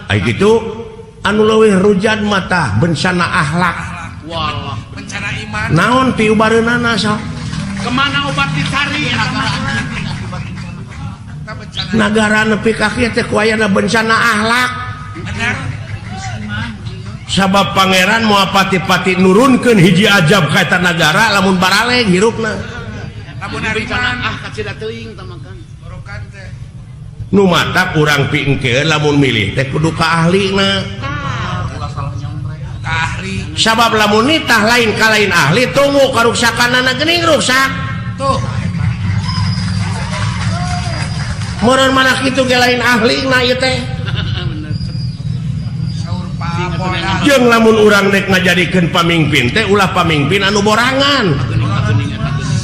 Ai kitu anu leuwih rujad mata bencana akhlak. Wah, bencana iman. Naon piubareunana sok? Kemana obat dicari? Nagara nepi ka kieu teh ku ayana bencana akhlak. Benar. Sabab pangeran moal pati-pati nurunkeun hiji ajab ka eta nagara lamun baraleg hirupna. Lamun bencana iman ah kacida teuing tah makan. Borokan teh. Nu matak urang piengkeun lamun milih teh kudu ka ahlina. Ka ahli. Sabab lamun nitah lain ka lain ahli tunggu karuksakanana geuning ruksak. Tuh. Meureun mana kitu ge lain ahlina ieu teh. Saur Pak Polda. Jeung lamun urang rek ngajadikeun pamingpin teh ulah pamingpin anu borangan.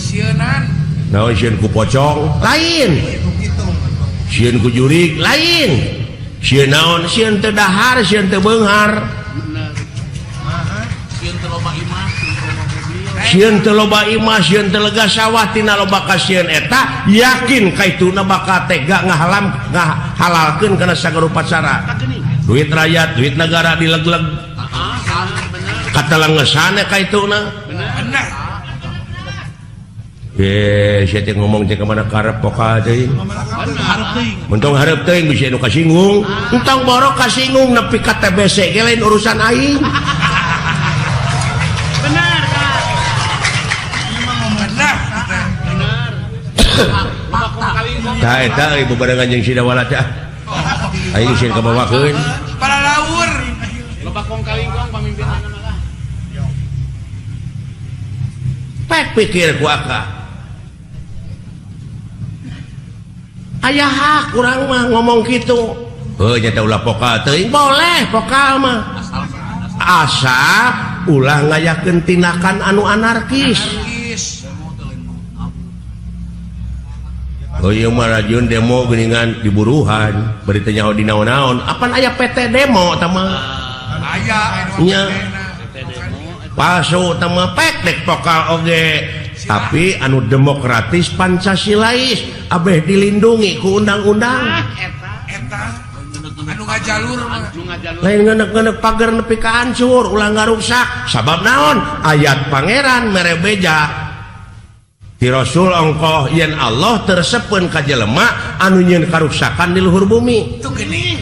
Sieunan. Naon sieun ku pocong? Lain. Sieun ku jurig? Lain. Sieun naon? Sieun teu dahar, sieun teu beunghar. Bener. Sieun teu loba imah, sieun teu loba mobil. Sieun teu loba imah, sieun teu lega sawah tina loba kasieun eta yakin kaituna bakal tega ngahalam ngahalalkeun kana sagala upacara. Duit rakyat, duit negara dileg-leg. Ah, bener. Katalengesan kaituna. Bener. Ye, sia teh ngomong teh ka mana karep pokal teuing. Untung hareup teuing bisi anu kasinggung. Entong borok kasinggung nepi ka TBC ge lain urusan aing. Bener, Kak. Bener. Bener. Loba kong kalingkong. Tah eta euy bebarengan jeung Sidawala teh. Aing sieun kabawakeun. Para laur. Loba kong kalingkong pamimpinna mah. Pek pikir ku aka. Aya hak urang mah ngomong kitu. Heuh nya teh ulah pokal teuing. Boleh pokal mah. Asa ulah ngayakeun tindakan anu anarkis. Anarkis. Oh ieu mah rajun demo geuningan diburuhan, bari teh nyaho di naon-naon. Apan aya PT demo tah mah? Aya anu Nya. Palsu tah mah pek dek pokal oge. Tapi anu demokratis Pancasilais abeh dilindungi ku undang-undang. Ah, eta. Eta anu ngajalur mah. Anu ngajalur. Lain ngenek-ngenek pagar nepi ka hancur ulah ngaruksak. Sabab naon? Ayat pangeran mere beja ti Rasul ongkoh yen Allah tersepeun ka jelema anu nyieun karuksakan di luhur bumi. Tuh geuning.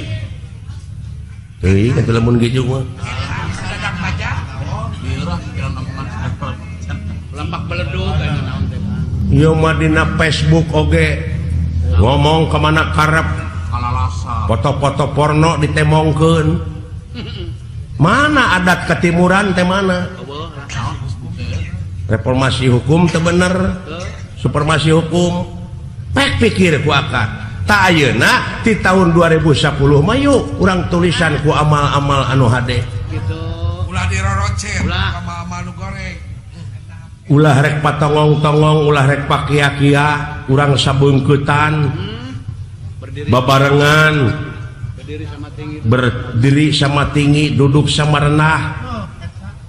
Teuing atuh lamun kitu mah. Dadak aja. Lampak beledug aya naon teh. Ieu mah dina Facebook oge ngomong ka mana karep foto-foto porno ditemongkeun. Mana adat ketimuran teh mana? Reformasi hukum teu bener. Supremasi hukum. Pek pikir ku akak. Tak ayeuna ti tahun 2010 mah yuk urang tulisan ku amal-amal anu hade. Gitu. Ulah dirorocet Ulah. amal-amal nu goreng. Ulah rek patongong-tongong, ulah rek pakia-kia, urang sabeungkeutan, Berdiri, babarengan, berdiri sama tinggi. Berdiri sama tinggi, duduk sama rendah.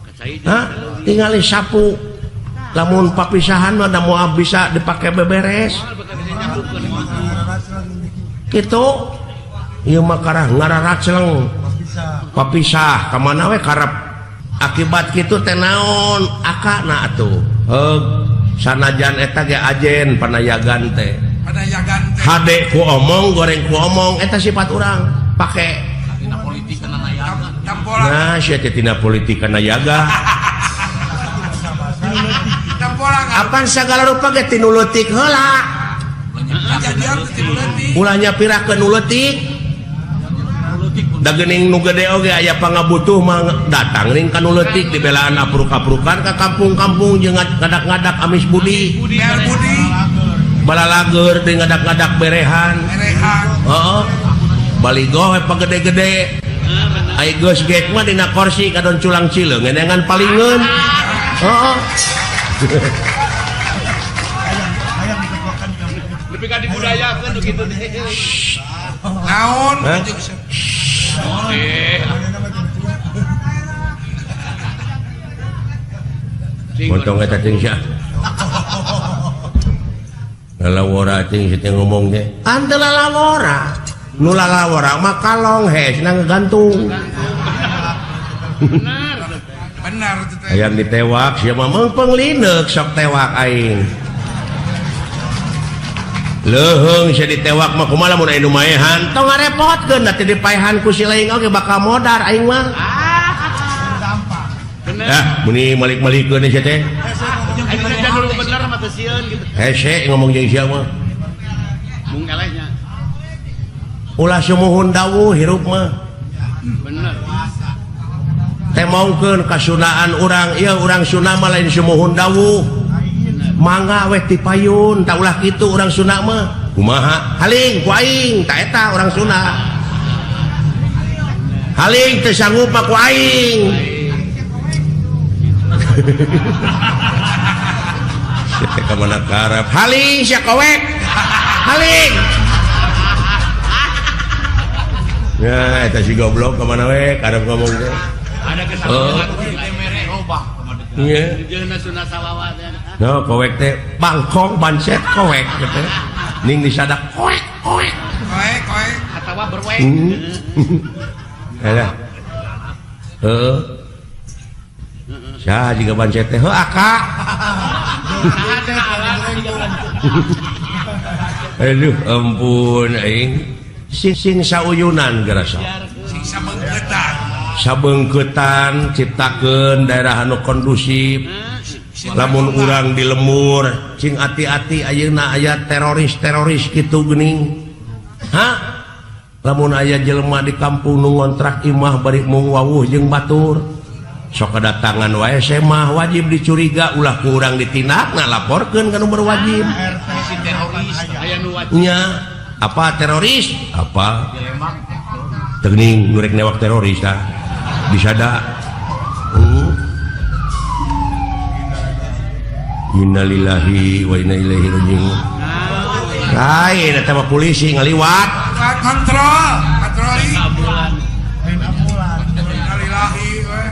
Kacai. Hah? Tingali sapu. Lamun papisahan mah da moal bisa dipake beberes. Kitu. Ieu mah karah ngararacleng. Papisah ka mana we karep. Akibat kitu teh naon? Akana atuh. Heug, sanajan eta ge ajen panayagan teh. Panayagan teh. Hade ku omong, goreng ku omong, eta sifat urang. Pake Tina politik kana nayaga. Tampola. Nah, sia teh tina politik kana yaga. Tampola. Apan sagala rupa ge tinu leutik heula. Kejadian teh tinu leutik. Ulah nyapirakeun nu leutik. Da geuning nu gede oge aya pangabutuh mah datang ring ka nu leutik dibelaan apruk-aprukan ka kampung-kampung jeung ngadak-ngadak amis budi. Budi. Budi. Balalageur deui ngadak-ngadak berehan. Berehan. Heeh. Baligoh we pagede-gede. Ai geus gek mah dina korsi kadon culang cileung ngeunangan palingeun. Heeh. Lebih ka dibudayakeun nu kitu teh. Naon Hah? jeung Montong eta teh sia. Lalawora ting teh ngomong teh. Ante lalawora. Nu lalawora mah kalong hesna ngegantung. Benar. Benar itu teh. Hayang ditewak sia mah meungpeung lineuk sok tewak aing. Leuheung sia ditewak mah kumaha lamun aya nu maehan tong ngarepotkeun da teu dipaehan ku si laing oge bakal modar aing mah. Bener. Ah, meni malik-malikeun sia teh. Aing teh jalur bener mah teu sieun gitu. Hese ngomong jeung sia mah. Mung elehnya. Ulah sumuhun dawuh hirup mah. Bener. Temongkeun kasunaan urang, ieu urang Sunda mah lain sumuhun dawuh. Mangga weh tipayun, tak ulah kitu urang Sunda mah. Kumaha? Haling ku aing, ta eta urang Sunda. Haling teu sanggup mah ku aing. Sia teh ka mana karep? Haling sia kowek. Haling. Ya, eta si goblok ka mana we karep ngomong teh. Ada Oh. kesamaan teh mere robah. Iya. Jeung Sunda salawat. No, kowek teh bangkong bancet kowek gitu. Ning disadak kowek kowek. Koek koek. Atawa berwek. Alah. Heeh. Saha jiga bancet teh? Heuh aka. Aduh, ampun aing. Sing sauyunan gerasa. Sing sabeungkeutan. Sabeungkeutan ciptakeun daerah anu kondusif. Lamun urang di lemur cing ati-ati ayeuna aya teroris-teroris kitu geuning. Hah? Lamun aya jelema di kampung nu ngontrak imah bari mung wawuh jeung batur. Sok kedatangan wae semah wajib dicuriga ulah ku urang ditindakna laporkeun ka nu berwajib. Si teroris aya nu wajib. Nya, apa teroris? Apa? Teu geuning nu rek newak teroris tah. Disada. Innalillahi wa inna ilaihi raji'un. Lain eta mah polisi ngaliwat. Kontrol, patroli. Ambulan. Innalillahi we.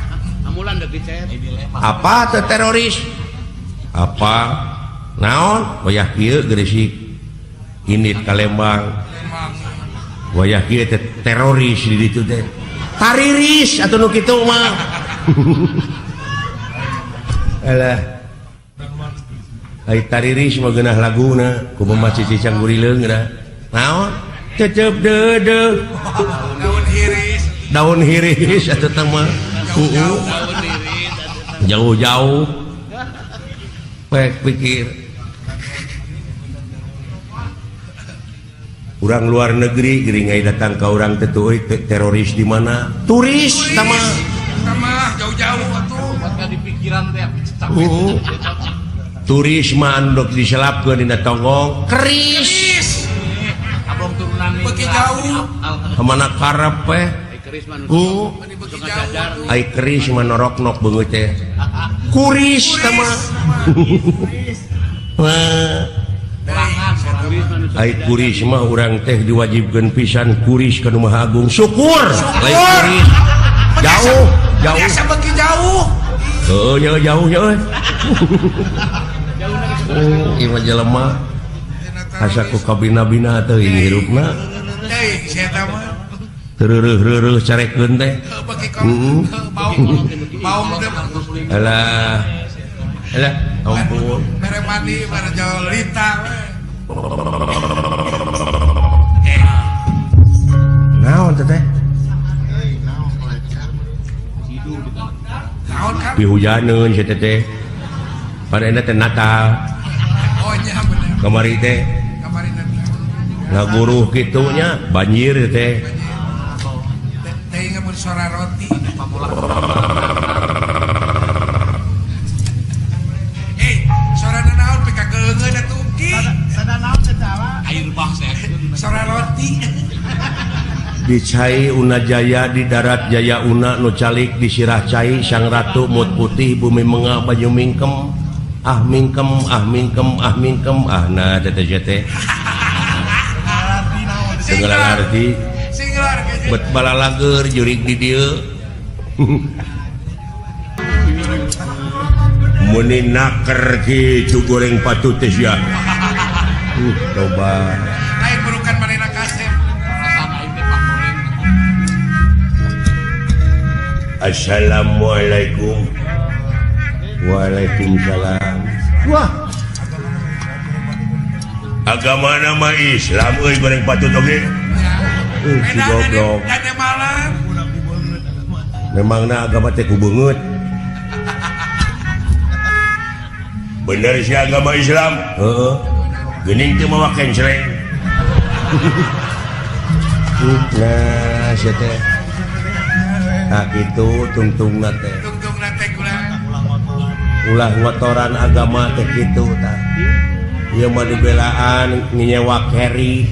Ambulan deuk dicet. Apa teh teroris? Apa? Naon? Wayah kieu Gresik. Indit ka Lembang. Wayah kieu teh teroris di ditu teh. Tariris atuh nu kitu mah. Alah. Ai tariris mah geunah laguna kumaha Cici Canggurileung geunah. Naon? Cecep deudeuh. Daun hiris. Daun hiris atuh teh mah. Jauh-jauh. Jauh-jauh. Pek pikir. Urang luar negeri geuring ai datang ka urang teh tuh teroris di mana? Turis tah mah. Tah mah jauh-jauh atuh. Buat di pikiran teh. Turis mah anu dok diselapkeun dina tonggong keris. Abong turunan beuki jauh. Kamana karep we? Ai keris mah nu beuki jauh. Ai keris mah noroknok beungeut teh. Kuris tah mah. Ai kuris mah urang teh diwajibkeun pisan kuris ka nu Maha Agung. Syukur. Lain kuris. Jauh, jauh. Biasa beuki jauh. Heuh, nya jauh nya euy. Ieu mah jelema asa ku kabina-bina teh hirupna. Teuing sia eta mah. Reureuh-reureuh carekeun teh. Heeh. Baung teh. Alah. Alah, ampun. Mere mandi mere jolita we. Naon teh teh? Naon kan? Pihujaneun sia teh teh. Pada teh Natal. Oh nya bener. Kamari teh. Kamari Natal. Ngaguruh kitu nya banjir teh. Teh ingat suara roti. Suara naon pika keungeun atuh ki. Sada naon secara? Air bah saya. Suara roti. Di cai Una Jaya di darat Jaya Una nu calik di sirah cai Sang Ratu Mut Putih bumi menga banyu mingkem ah mingkem ah mingkem ah mingkem ah na teh teh teu ngarti bet balalager jurig di dieu meni naker kitu goreng patut teh sia Coba. Lain burukan manehna kasep. Assalamualaikum. Waalaikumsalam. Wah. Agama nama Islam euy goreng patut oge. Si goblok. Memangna agama teh ku beungeut. Bener sih agama Islam. Heeh. Geuning teu mawa kencleng. Nah, sia teh. Nah kitu tungtungna teh. Tungtungna teh ulah ngotoran agama teh kitu tah. Ieu mah dibelaan nyewa carry.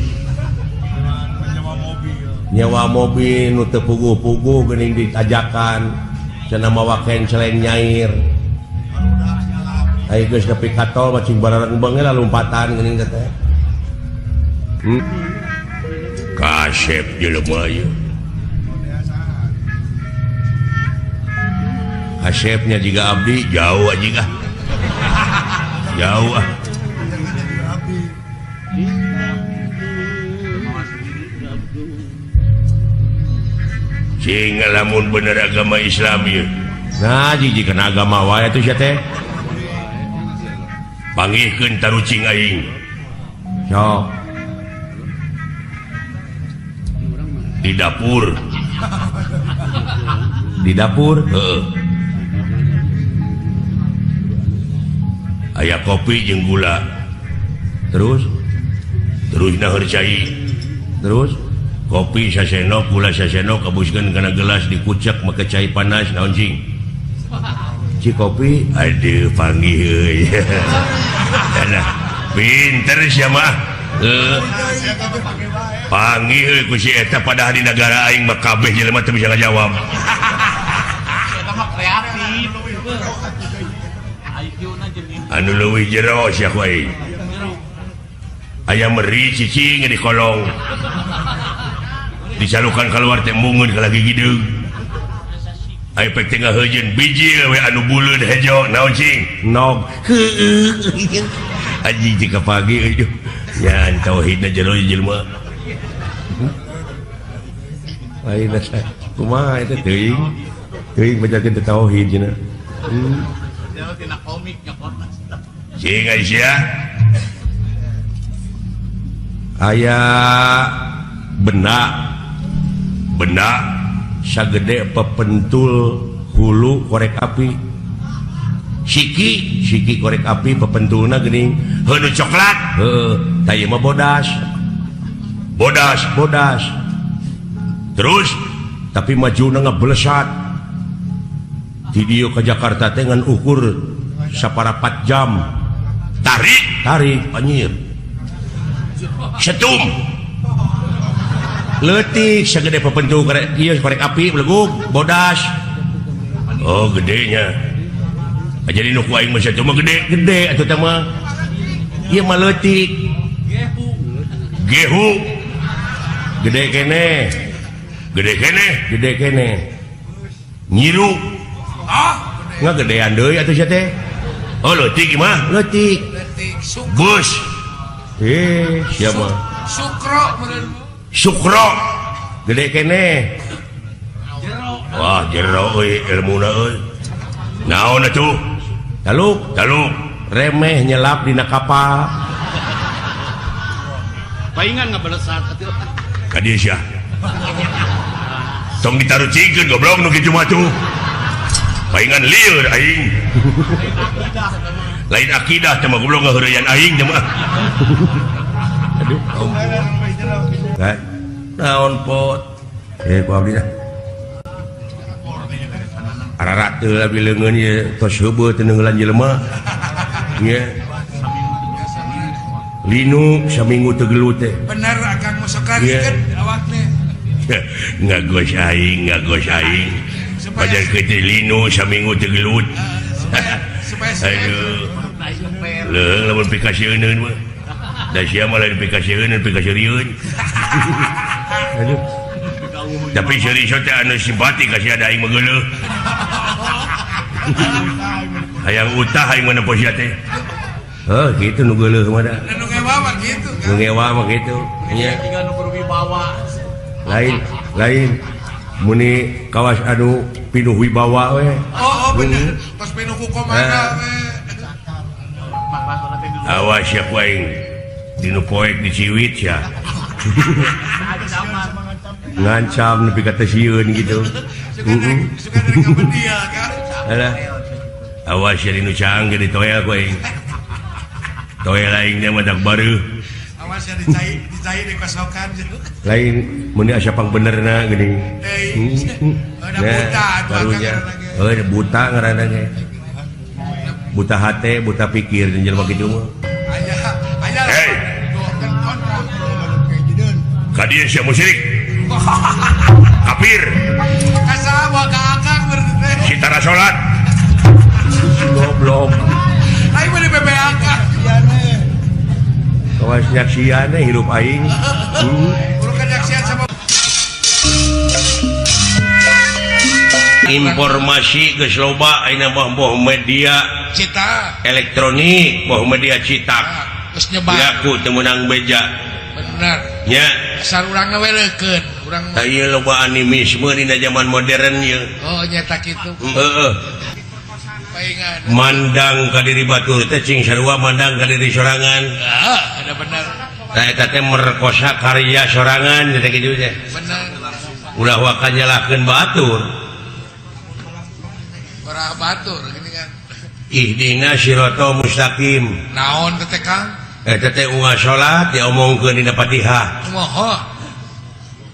Nyewa mobil nu teu puguh-puguh geuning ditajakan cenah mawa kencleng nyair. Ayo geus nepi ka tol mah cing barareng beungeut lompatan geuning teh. Kasep jelema ieu. Kasepnya juga abdi jauh aja ah. Jauh ah. Sing lamun bener agama Islam ieu. Nah, jiji kana agama wae atuh sia teh. Panggihkeun tarucing aing. Sok. Di dapur. Di dapur? Heeh. Aya kopi jeung gula. Terus terus naheur cai. Terus kopi sasenok, gula sasenok kabuskeun kana gelas dikucek make cai panas naon cing? Ci kopi aduh panggih euy. Nah, pinter sia mah. Heuh. Panggih euy ku si eta padahal di nagara aing mah kabeh jelema teu bisa ngajawab. Eta mah kreatif. Anu leuwih jero sia ku aing. Aya meri cicing di kolong. Dicalukan keluar teh mungeun ka lagi gideung. Aya pek teh ngaheujeuun biji we anu buleud hejo naon cing? Nog. Heueuh. Anjing teh kapagi euy. Nya tauhidna jero jelema. Lain asa kumaha eta teuing. Teuing bacakeun teh tauhid cenah. Tina komik nyokotna. Cing Aisyah. Aya benda benda sagede pepentul hulu korek api. Siki siki korek api pepentulna geuning heuh nu coklat. Heuh, tah ieu mah bodas. Bodas, bodas. Terus tapi majuna ngeblesat. Di dieu ka Jakarta teh ngan ukur saparapat jam. Tarik, tarik anjir. Setum. Leutik sagede pepentul korek ieu korek api belegug bodas. Oh gedenya. Jadi nu ku aing mah sato mah gede, gede atuh teh mah. Ieu mah leutik. Gehu. Gede keneh. Gede keneh, gede keneh. Nyiru. Ah, ngagedean deui atuh sia teh. Oh leutik mah, leutik. Bus. Sia mah. Sukro meureun. Sukro. Gede keneh. Wah, jero euy ilmuna euy. Naon atuh? Taluk, taluk. Remeh nyelap dina kapal. Paingan ngabelesat atuh. Ka dieu sia. Tong ditarucingkeun goblok nu kitu mah tuh. Paingan lieur aing. Lain akidah teh mah goblok ngaheureuyan aing teh mah. Aduh. Naon pot? Ku abdi dah. Ararat teu abdi leungeun ieu tos heubeut teu neungeulan jelema. Nya. Linu saminggu teu gelut teh. Bener akang mah kan awak teh. Ngagos aing, ngagos aing. Pajar teh linu saminggu teu gelut. Supaya aduh. Leuh lamun pikasieun mah. Da sia mah lain pikasieun, pikasieun. Aduh. Tapi seuri teh anu simpati ka sia da aing mah geuleuh. Hayang utah aing mah nempo sia teh. Heuh kitu nu geuleuh mah da. Nu ngewa mah kitu. Nu ngewa mah kitu nya. Tiga nu berwibawa. Lain lain muni kawas anu pinuh wibawa we. Oh, bener. Tos pinuh ku komanda we. Awas ya ku aing dinu poek diciwit ya. Ngancam nepi ka teu sieun gitu. Suka dari kabedia kan. Alah. Awas ya dinu caang ge ditoel ku aing. Toel aing nya mah dak bareuh. Awas ya dicai dicai dikosokan. Lain mun asa pangbenerna geuning. Deui. Udah buta atuh Barunya. akang. Heuh, buta ngaranna ge. Buta hate, buta pikir jeung jelema kitu mah. Aya aya. Hey. Ka dieu sia musyrik. Kafir. Kasawa ka akang berarti teh. Si tara salat. Goblok. Aing mah di PPAK. Kawas nyaksian hirup aing. Urang kanyaksian sama Informasi geus loba ayeuna mah boh media cita elektronik, boh media cetak. Geus nyebar. Aku teu meunang beja. Bener. Nya. Asal urang na we leukeun, urang mah. Tah ieu loba animisme dina zaman modern ieu. Oh, nyata kitu. Heeh. Paingan. Mandang ka diri batur teh cing sarua mandang ka diri sorangan. Ah, ada bener. Tah eta teh merkosa karya sorangan teh kitu teh. Bener. Ulah waka nyalahkeun batur. Urang batur gini kan. Ihdina siratal mustaqim. Naon teh Kang? Eta teh unggal salat diomongkeun dina Fatihah. Kumaha?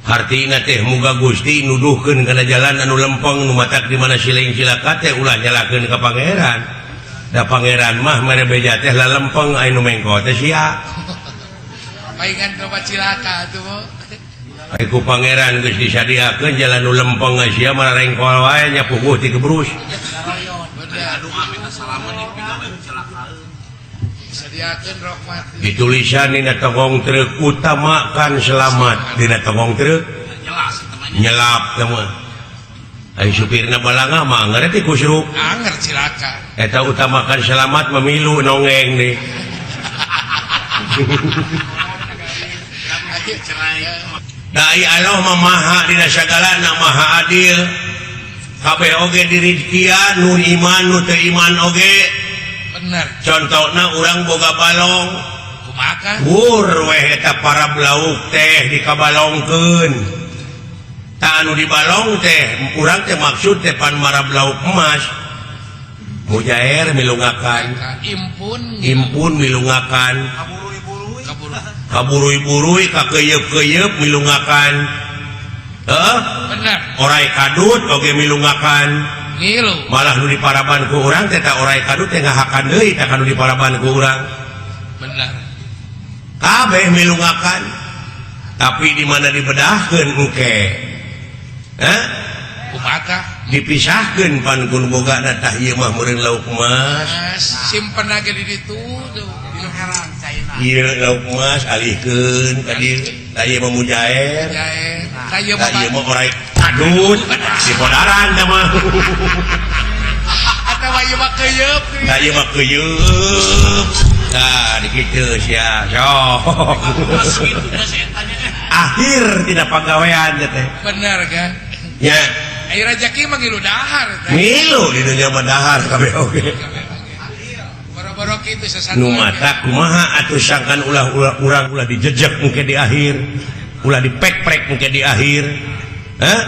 Hartina teh muga Gusti nuduhkeun kana jalan anu lempeng nu matak di mana siling cilaka teh ulah nyalahkeun ka pangeran. Da pangeran mah mere beja teh lalempeng aya nu mengko teh sia. Paingan loba cilaka atuh mah. Ai ku pangeran geus disadiakeun jalan nu lempeng sia mah rengkol wae nya puguh ti kebrus. Disadiakeun rahmat. Ditulisan dina togong truk utamakan selamat dina togong truk nyelap teh mah. Ai supirna balanga mah anger teh kusruk. Anger cilaka. Eta utamakan selamat memilu nongeng deh. Dai Allah mah maha dina sagalana maha adil. Kabeh oge dirizkian nu iman nu teu iman oge. Bener. Contohna urang boga balong. Kumaha? Wur weh eta para lauk teh dikabalongkeun. Tah anu dibalong teh urang teh maksud teh pan marab lauk emas. Mujair milungakan. Impun. Impun milungakan. Kaburui-burui kakeyeup-keyeup milungakan. Heuh? Bener. Orai kadut oge milungakan. Ngilu. Malah nu diparaban ku urang teh ta orai kadut teh ngahakan deui tah nu diparaban ku urang. Bener. Kabeh milungakan. Tapi di mana dibedahkeun engke? Hah? Kumaha? Dipisahkeun pan kun bogana tah ieu mah meureun lauk emas. Simpen age di ditu tuh. Ieu lauk emas alihkeun ka dieu. Tah ieu mah mujair. Mujair. Tah ieu mah orai kadut di podaran tah mah. Atawa ieu mah keuyeub. Tah ieu mah keuyeub. Tah dikitu sia. Sok. Akhir tidak pagawean teh. Bener kan? Ya. Ai rajaki mah ngilu dahar teh. Ngilu di dunya mah dahar kabeh oge. Boro-boro kitu sesatu. Nu mata kumaha atuh sangkan ulah-ulah urang ulah dijejek engke di akhir. Ulah dipek-prek engke di akhir. Hah?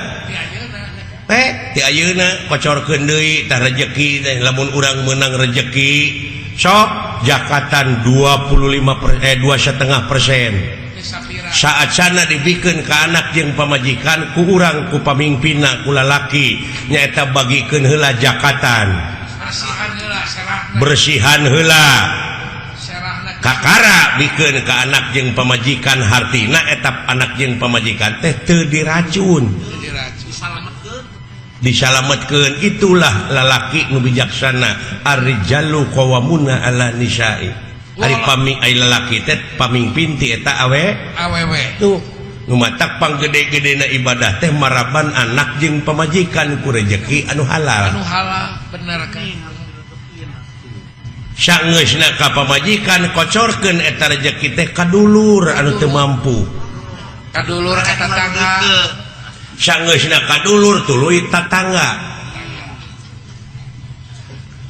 Ti ayeuna kocorkeun deui tah rejeki teh lamun urang meunang rejeki sok jakatan 2,5%. Saat sana dibikeun ka anak jeung pamajikan ku urang ku pamimpinna ku lalaki nyaeta bagikeun heula jakatan. Bersihan heula. Kakara bikeun ka anak jeung pamajikan hartina eta anak jeung pamajikan teh teu diracun. Disalametkeun itulah lalaki nu bijaksana ar-rijalu qawwamuna 'ala nisa'i. Ari paming ai lalaki teh pamingpin ti eta awe awewe. Tuh nu matak panggede-gedena ibadah teh maraban anak jeung pamajikan ku rejeki anu halal. Anu halal bener kan. Sangeusna ka pamajikan kocorkeun eta rejeki teh ka dulur anu teu mampu. Ka dulur ka tetangga. Sangeusna ka dulur tuluy tatangga.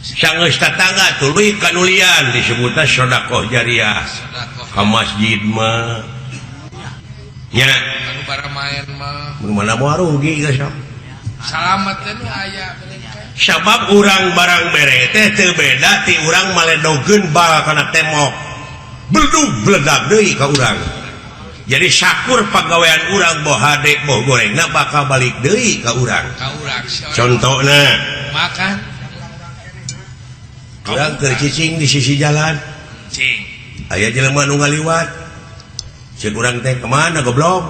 Sangeus tatangga tuluy kanulian disebutna sedekah jariah. Ka masjid mah nya anu baramaen mah. Mana moal rugi geus sok. Salamet teh nu aya Sabab urang barang bere teh teu beda ti urang maledogeun bal kana tembok. Beldug bledag deui ka urang. Jadi sakur pagawean urang boh hade boh gorengna bakal balik deui ka urang. Ka urang. Contona makan urang keur cicing di sisi jalan. Cing. Aya jelema nu ngaliwat. Ceuk urang teh kemana goblok?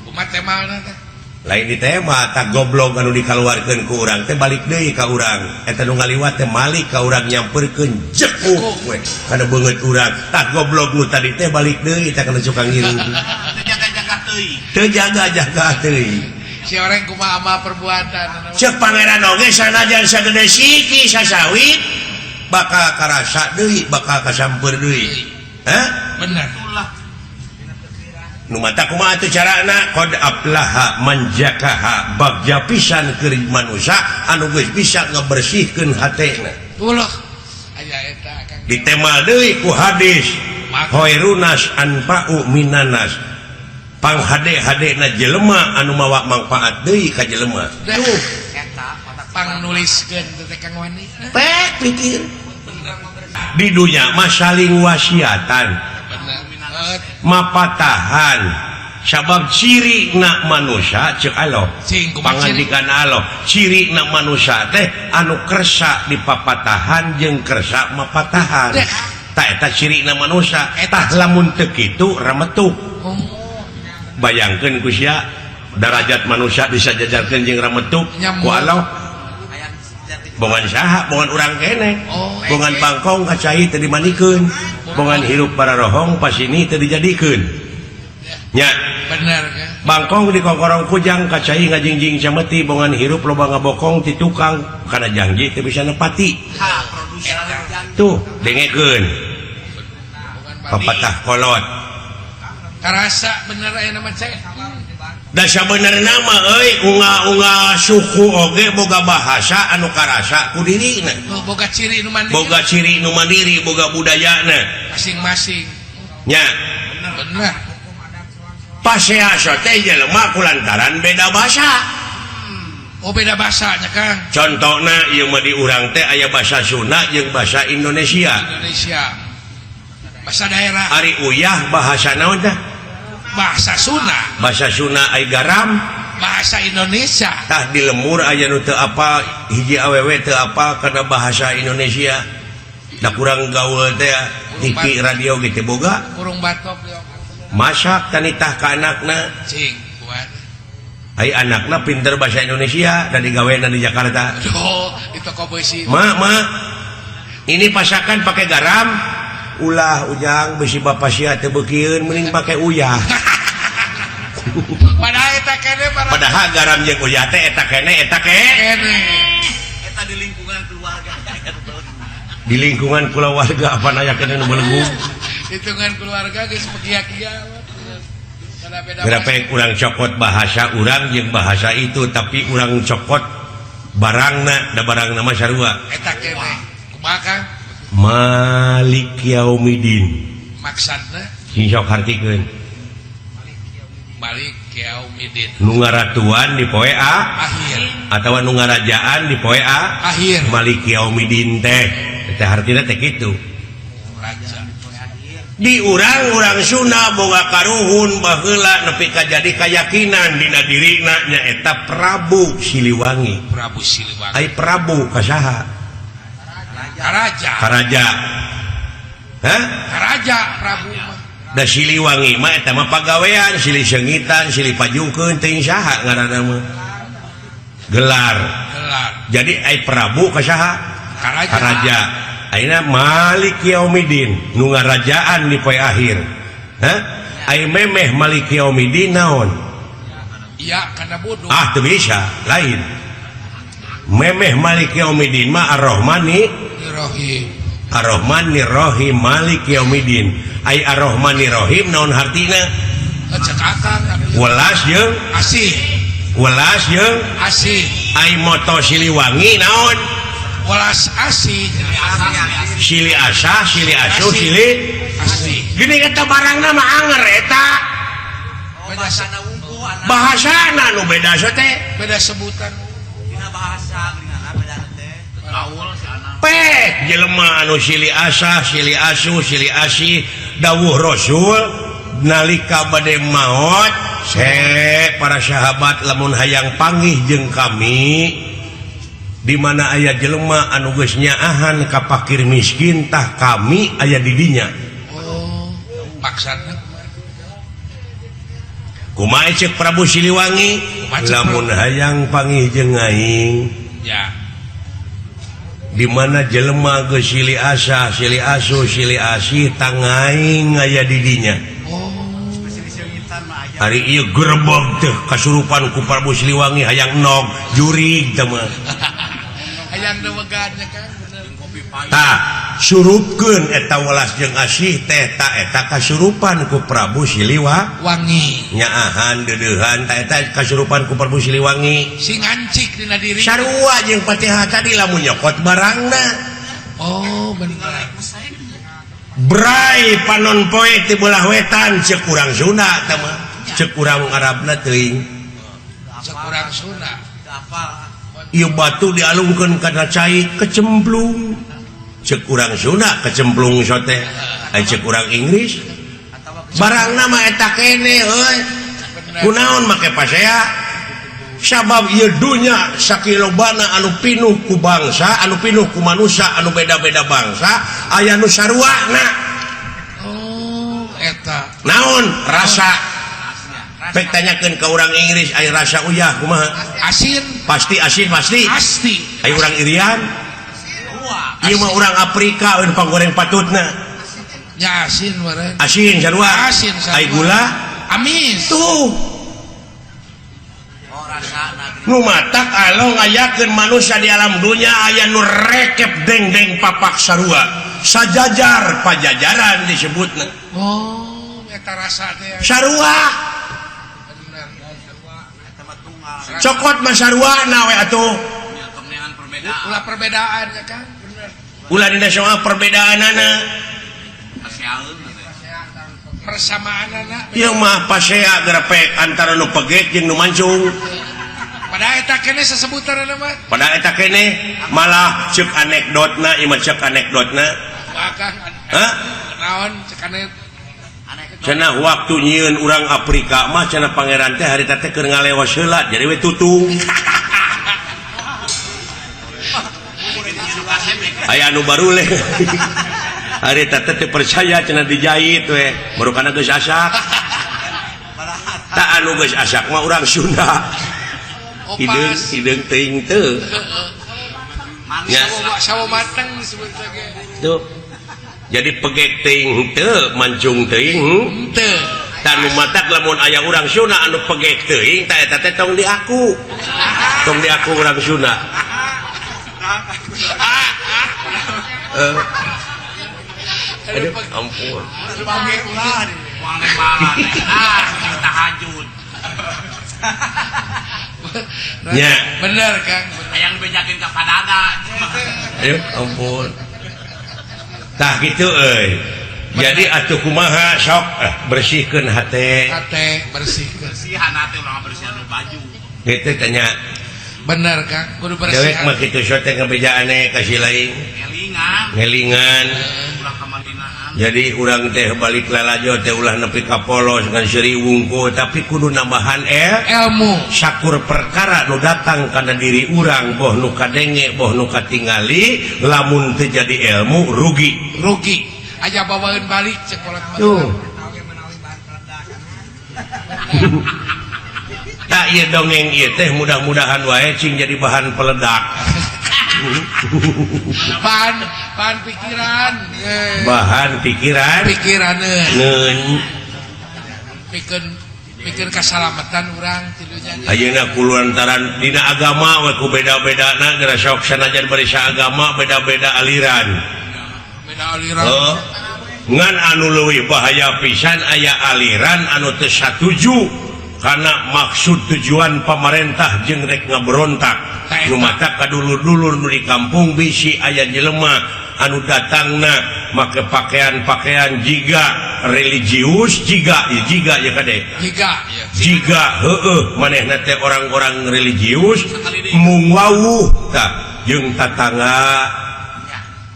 Kumaha temana teh? Lain di tema tak goblok anu dikaluarkeun ku urang teh balik deui ka urang. Eta nu ngaliwat teh malik ka urang nyamperkeun jekuk we kana beungeut urang. Tak goblok nu tadi teh balik deui teh kana cukang hirup. Teu jaga-jaga teuing. Teu jaga-jaga teuing. Si orang kumaha amal perbuatan. Ceuk pangeran oge sanajan sagede siki sasawit bakal karasa deui, bakal kasamper deui. Hah? Bener. Nu mata kumaha atuh carana qad aflaha man zakaha bagja pisan keur manusia anu geus bisa ngabersihkeun hatena. Ulah aya eta Kang. Ditemal deui ku hadis khairunas anfa'u minanas. Panghade-hadena jelema anu mawa mangfaat deui ka jelema. Duh eta pang nuliskeun teh Kang Wani. Pek pikir. Di dunya mah saling wasiatan. Mapatahan sabab ciri na manusia cek Allah pangandikan Allah ciri na manusia teh anu kersa dipapatahan jeung kersa mapatahan ta eta ciri na manusia tah lamun teu kitu rametuk. Bayangkeun ku sia darajat manusia bisa jajarkeun jeung rametuk ku Allah bongan saha bongan urang keneh bongan bangkong ka cai teu dimandikeun bongan hirup para rohong pas ini teu dijadikeun nya bener kan bangkong di kongkorong kujang ka cai ngajingjing cameti bongan hirup loba ngabokong ti tukang kana janji teu bisa nepati tuh dengekeun papatah kolot karasa bener aya nama cai dasa bener nama euy unga-unga suku oge boga bahasa anu karasa ku dirina boga ciri nu mandiri boga ciri nu mandiri boga budayana masing-masing nya bener pasea teh jelema kulantaran beda bahasa. Oh beda bahasanya Kang. Contona ieu mah di urang teh aya bahasa Sunda jeung bahasa Indonesia. Indonesia bahasa daerah. Ari uyah bahasa naon teh? Bahasa Sunda. Bahasa Sunda ai garam bahasa Indonesia. Tah di lemur aya nu teu apa hiji awewe teu apa kana bahasa Indonesia. Da kurang gaul teh TV radio ge teu boga. Kurung batok. Masak tanitah ka anakna. Cing kuat. Ai anakna pinter bahasa Indonesia da digawena di Jakarta. Oh, di toko besi. Ma, ma. Ini pasakan pakai garam. Ulah ujang besi bapak sia teu beukieun mending pake uyah. Padahal eta kene padahal garam jeung uyah teh eta kene eta kene. Eta di lingkungan keluarga. Di lingkungan keluarga apa aya kene nu belegu. Hitungan keluarga geus pekia-kia. Berapa urang cokot bahasa urang jeung bahasa itu tapi urang cokot barangna da barangna mah sarua. Eta kene. Kumaha Kang? Malik Yaumidin. Maksudna? Sing sok hartikeun. Malik Yaumidin. Nu ngaratuan di poe a akhir atawa nu ngarajaan di poe a akhir. Malik Yaumidin teh teh hartina teh kitu. Raja. Di urang-urang Sunda boga karuhun baheula nepi ka jadi kayakinan dina dirina nyaeta Prabu Siliwangi. Prabu Siliwangi. Ai Prabu ka saha? Karaja. Karaja. Hah? Karaja Prabu mah. Da Siliwangi mah eta mah pagawean, silih seungitan, silih pajukeun teuing saha ngaranna mah. Gelar. Gelar. Jadi ai Prabu ka saha? Karaja. Karaja. Ayeuna Malik Yaumidin nu ngarajaan di poe akhir. Hah? Ai memeh Malik Yaumidin naon? Iya, kana bodoh. Ah, teu bisa, lain. Memeh Malik Yaumidin mah Ar-Rahmani Ar-Rahim. Ar-Rahmanir-Rahim Malik Yaumiddin. Ai Ar-Rahmanir-Rahim naon hartina? Cek akang Welas jeung asih. Welas jeung asih. Ai moto Siliwangi naon? Welas asih. Sili asah, sili asuh, sili asih. Gini eta barangna mah anger eta. Oh, bahasana wungkul anak. Bahasana nu beda teh. Beda sebutan. Dina bahasa geuningan beda teh. Gaul si anak. Pek jelema anu sili asah, sili asuh, sili asih dawuh Rasul nalika bade maot se para sahabat lamun hayang panggih jeung kami di mana aya jelema anu geus nyaahan ka fakir miskin tah kami aya di dinya. Oh, maksudna kumaha ceuk Prabu Siliwangi lamun hayang panggih jeung aing ya di mana jelema geus sili asah, sili asuh, sili asih tangaing aya di dinya. Oh, hari ieu gerebeg teh kasurupan ku Prabu Siliwangi hayang nog jurig teh mah. Hayang dewegan nya kan bener. Tah surupkeun eta welas jeung asih teh ta eta kasurupan ku Prabu Siliwangi. Nyaahan deudeuhan ta eta kasurupan ku Prabu Siliwangi. Sing ngancik dina diri. Sarua jeung Fatihah tadi lamun nyokot barangna. Oh, bener. Bray panon poe ti belah wetan ceuk urang Sunda teh mah. Ceuk urang Arabna teuing. Ceuk urang Sunda. Ieu batu dialungkeun kana cai kecemplung. Ceuk urang Sunda kecemplung sote. Ai ceuk urang Inggris barangna mah eta kene euy. Kunaon make pasea? Sabab ieu dunya sakilobana anu pinuh ku bangsa, anu pinuh ku manusia, anu beda-beda bangsa, aya nu saruana. Oh, eta. Naon rasa? Pek tanyakeun ka urang Inggris aya rasa uyah kumaha? Asin. Pasti asin pasti. Pasti. Aya urang Irian. Ieu mah urang Afrika euy panggoreng patutna. Ya asin meureun. Asin sarua. Asin sarua. Ai gula amis. Tuh. Oh, rasana Nu matak alo ngayakeun manusia di alam dunya aya nu rekep dengdeng papak sarua. Sajajar pajajaran disebutna. Oh, eta rasa teh. Sarua. Bener. Cokot mah sarua we atuh. Ulah perbedaan ya kan? Bener. Ulah dina soal perbedaanana. Persamaanana. Ieu mah pasea grepek antara nu pegek jeung nu mancung. Padahal eta keneh sesebutanna mah. Padahal eta keneh malah ceuk anekdotna, ieu mah ceuk anekdotna. Bahkan hah? Naon ceuk anekdot? Cenah waktu nyieun urang Afrika mah cenah pangeran teh harita teh keur ngalewas heula jadi we tutung. Aya anu barule. Harita teh teu percaya cenah dijahit we, barukana geus asak. Tak anu geus asak mah urang Sunda. Hideung hideung teuing teu. Nya sawo mateng disebut ge. Tuh. Jadi pegek teuing teu, mancung teuing teu. Tah nu matak lamun aya urang Sunda anu pegek teuing tah eta teh tong diaku. Tong diaku urang Sunda. Aduh, ampun. Tahajud. Nya. Bener, Kang. Hayang dibejakeun ka padada. Aduh, ampun. Tah gitu euy. Jadi atuh kumaha sok bersihkeun hate. Hate bersihkeun. Bersihan hate urang bersihan baju. Kitu tanya. Bener, Kang. Kudu bersihan. Dewek mah kitu sok teh ngabejaane ka si lain. Ngelingan. Ngelingan. Ulah kamadinaan. Jadi urang teh balik lalajo teh ulah nepi ka polos ngan seuri wungkul tapi kudu nambahan ilmu. Sakur perkara nu datang kana diri urang boh nu kadenge boh nu katingali lamun teu jadi ilmu rugi. Rugi. Aja bawaeun balik cek kolot mah. Tuh. Tak ieu dongeng ieu teh mudah-mudahan wae cing jadi bahan peledak. Bahan pikiran. Bahan pikiran. Pikiran. Pikir kasalamatan urang tilunya. Ayeuna kulantaran dina agama we ku beda-bedana geura sok sanajan bari saagama beda-beda aliran. Beda aliran. Ngan anu leuwih bahaya pisan aya aliran anu teu satuju karena maksud tujuan pamarentah jeung rek ngaberontak. Nu matak kadulur-dulur nu di kampung bisi aya jelema anu datangna make pakaian-pakaian jiga religius jiga jiga ya kade jiga ya. Jiga heueuh manehna teh orang-orang religius mung wawuh tah jeung tatangga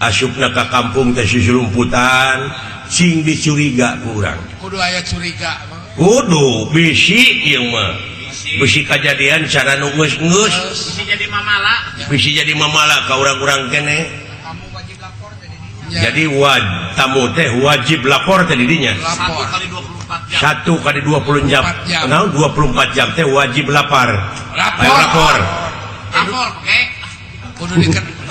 asupna ka kampung teh susulumputan sing dicuriga ku urang. Kudu aya curiga mah. Kudu bisi ieu mah. Bisi kajadian cara nu geus-geus Bisi jadi mamala. Bisi jadi mamala ka urang-urang keneh. Ya. Jadi tamu teh wajib lapor teh di dinya. Lapor. 1 kali 24 jam. 1 kali 20 jam. jam. Naon 24 jam teh wajib lapar. Lapor. Ayo lapor. Lapor, oke. Kudu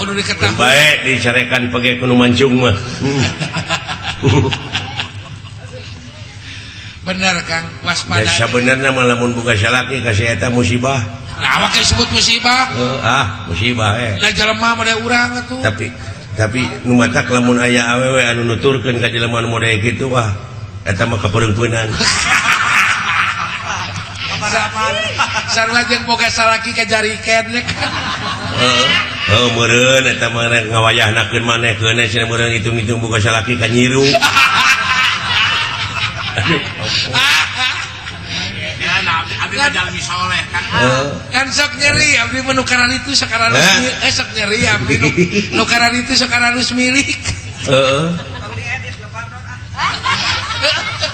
kudu diketahui. Baik dicarekan pege kudu mancung mah. Bener Kang, waspada. Ya sabenerna mah lamun boga salaki ka si eta musibah. Nah, awak disebut musibah. Musibah eh. Lah jelema mah da urang atuh. Tapi nu matak lamun aya awewe anu nuturkeun ka jelema nu model kitu wah eta mah kapeureumpeunan. Sarua jeung boga salaki ka jariken nya kan. Heeh, meureun eta mah rek ngawayahnakeun maneh keun cenah meureun hitung-hitung boga salaki ka nyiru. Ya, nah, abdi mah jalmi soleh kan. Kan sok nyeri abdi mah nu karan itu sakaralus sok nyeri abdi nu karan itu sakaralus milik. Heeh.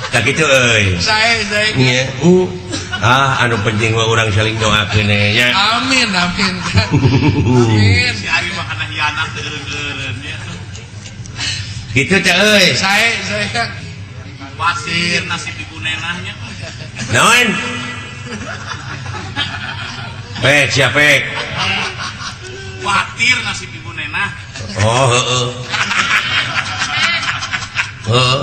Tah kitu euy. Sae sae. Nya. Ah, anu penting mah urang saling doakeun nya. Amin amin. Amin. Si Ari mah kana hianat teu eureun-eureun nya. Kitu teh euy. Sae sae. Wasir nasib ibu nenahnya. Naon? Pek siapa pek? Khawatir nasib ibu nenah. Oh heeh. Heeh.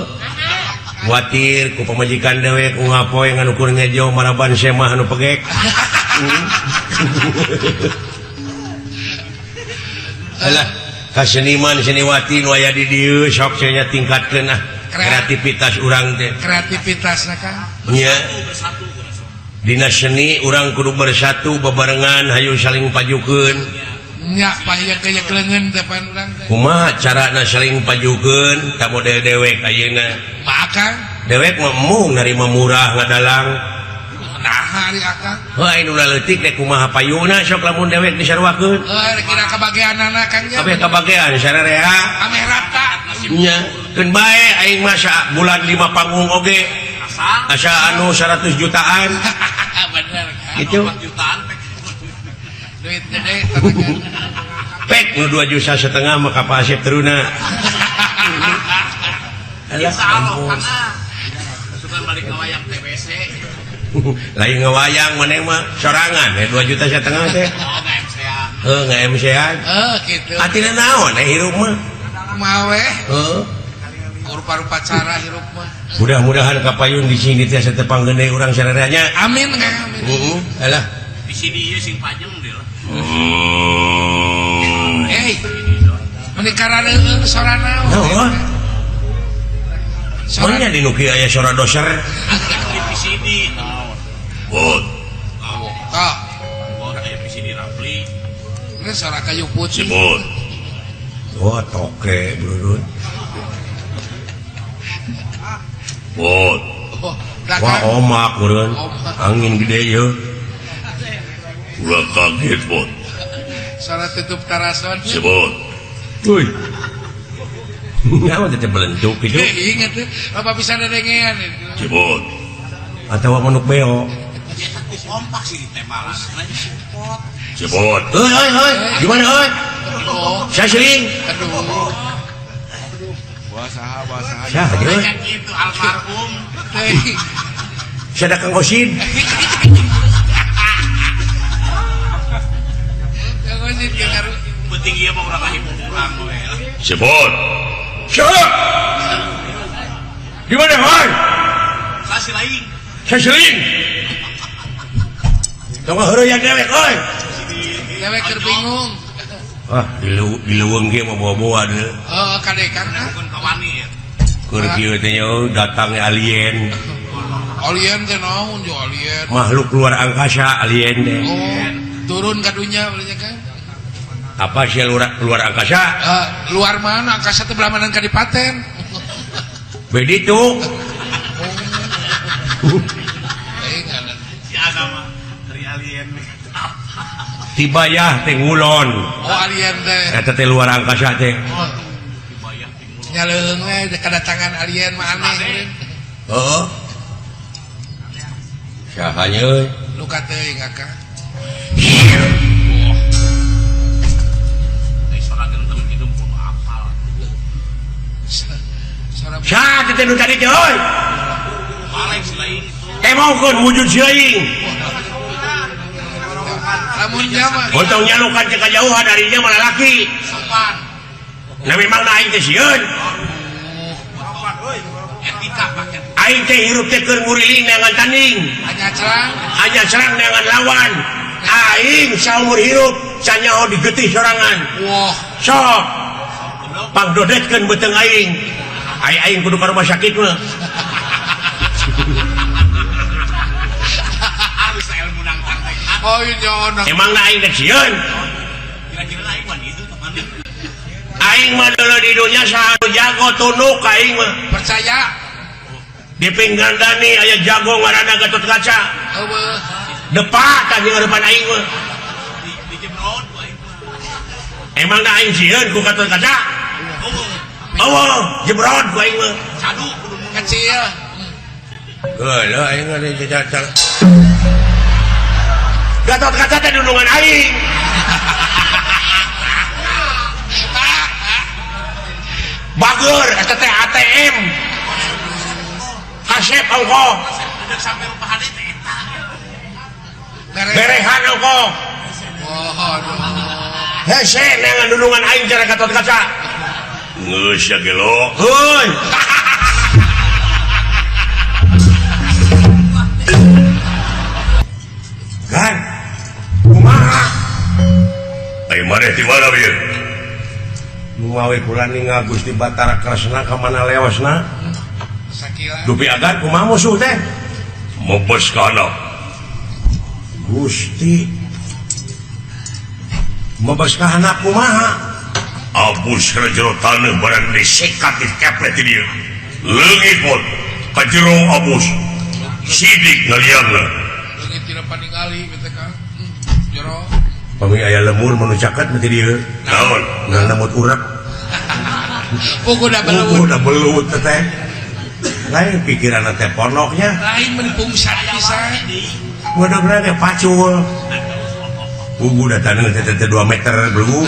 Khawatir ku pamajikan dewek ku ngapoe nganukur ngejo maraban semah anu pegek. Alah, ka seniman seniwati nu aya di dieu sok cenah tingkatkeun ah kreativitas urang teh. Kreativitasna Kang. Nya. Dina seni urang kudu bersatu bebarengan hayu saling pajukeun. Nya payah kaya leungeun teh pan urang teh. Kumaha carana saling pajukeun ka model dewek ayeuna? Maka dewek mah embung narima murah ngadalang. Naha ari akang? Heuh anu leutik teh kumaha payuna sok lamun dewek disaruakeun. Heuh kira kabageanana Kang nya. Kabeh kabagean sararea. Ameh rata. Nya keun bae aing mah bulan 5 panggung oge. Asa anu 100 jutaan. Bener Kang. Gitu. 4 jutaan pek. Duit gede tenaga. Pek nu 2,5 juta mah ka Pak Asep teruna. Insyaallah Kang. Sugan balik ngawayang TBC. Lain ngawayang maneh mah sorangan 2,5 juta teh. Oh, nge-MC-an. Heuh nge-MC-an. Heuh kitu. Atina naon hirup mah? Kumaha we? Heuh. Rupa-rupa cara hirup mah. Mudah-mudahan kapayun di sini teh satepang gede urang sararea. Amin Kang amin. Heeh, alah. Di sini ieu sing pajeng deui lah. Hei. Meni karareueung sora naon? Naon? Mana di nu kieu aya sora doser? Di VCD. Bot. Ah. Bot aya VCD Rapli. Ini sora kayu putih. Bot. Wah, toke brurut. Bot. Wah, omak meureun. Angin gede ieu. Ulah kaget, Bot. Sora tutup tarason. Sebot. Uy. Nyawa teh belentuk gitu. Ingat tuh, apa bisa dedengean itu. Sebot. Atawa manuk beo. Kompak sih ditembalan. Sebot. Heuy heuy heuy. Gimana heuy? Saya sering. Aduh. Wah saha wah saha. Saha deui? Itu almarhum. Sada Kang Osin. Kang Osin ke karu. Penting ieu mah urang ngahibur urang we lah. Sebot. Siap. Di mana, hoi? Saya silaing. Saya seling. Tong heureuyan dewek euy. Dewek keur bingung. Wah, di leuweung ge mah bawa-bawa deui. Heeh, kade Kang. Keur kieu teh nya datang alien. Alien teh naon jo alien? Makhluk luar angkasa alien teh. Oh, turun ka dunya beunya kan. Apa sih luar angkasa? Luar mana? Angkasa teh belah mana kadipaten. Begitu. Si Ana mah dari alien. Tibayah teh ngulon. Oh, alien teh. Eta teh luar angkasa teh. Oh. Nya leuheung we kedatangan alien mah aneh. Heeh. Saha nya euy? Luka teuing akang. Saha teh nu tadi teh euy? Temongkeun wujud si aing. Lamun nya mah untung nyalukan teh kajauhan ari nya mah lalaki. Sopan. Nah memang aing teh sieun. Aing teh hirup teh keur nguriling neangan tanding. Hanya serang neangan lawan. Aing saumur hirup sanyaho digetih sorangan. Wah, sok pangdodetkeun beuteung aing. Aing aing kudu ka rumah sakit mah. Oh, iya, emang aing teh sieun. Kira-kira aing mah itu teman. Aing mah deuleu di dunya saha nu jago tunduk aing mah. Percaya. Di pinggan dani aya jago ngaranna Gatot Kaca. Eueuh. Depak ka jeung depan aing mah. Di jebrod ku aing mah. Emang da aing sieun ku Gatot Kaca? Eueuh. Eueuh, jebrod ku aing mah. Cadu kudu kecil. Geuleuh aing mah di Gatot Kaca teh dulungan aing. Bager eta teh ATM. Kasep ongkoh. Sampai rumah hade teh eta. Berehan ongkoh. Oh, aduh. Hese neangan dulungan aing cara Gatot Kaca. Geus ya gelo. Heuy. Kan kumaha? Ai maneh di mana bieu? Mawe kula ningal Gusti Batara Kresna ka mana lewasna? Sakila. Dupi agan kumaha musuh teh? Mebes ka handap. Gusti. Mebes ka handap kumaha? Abus kana jero taneuh barang disekat dikeplet di dieu. Leungit pun ka jero abus. Sidik ngaliangna. Leungit tina paningali bete Kang. Jero. Pami aya lemur manu caket mah di dieu. Naon? Ngan lemut urek. Pugu da belut. Pugu da belut teh. Lain pikiranna teh pondoknya. Lain mun pungsat pisan. Bodoh teh pacul. Pugu da taneuh teh teh 2 meter belum.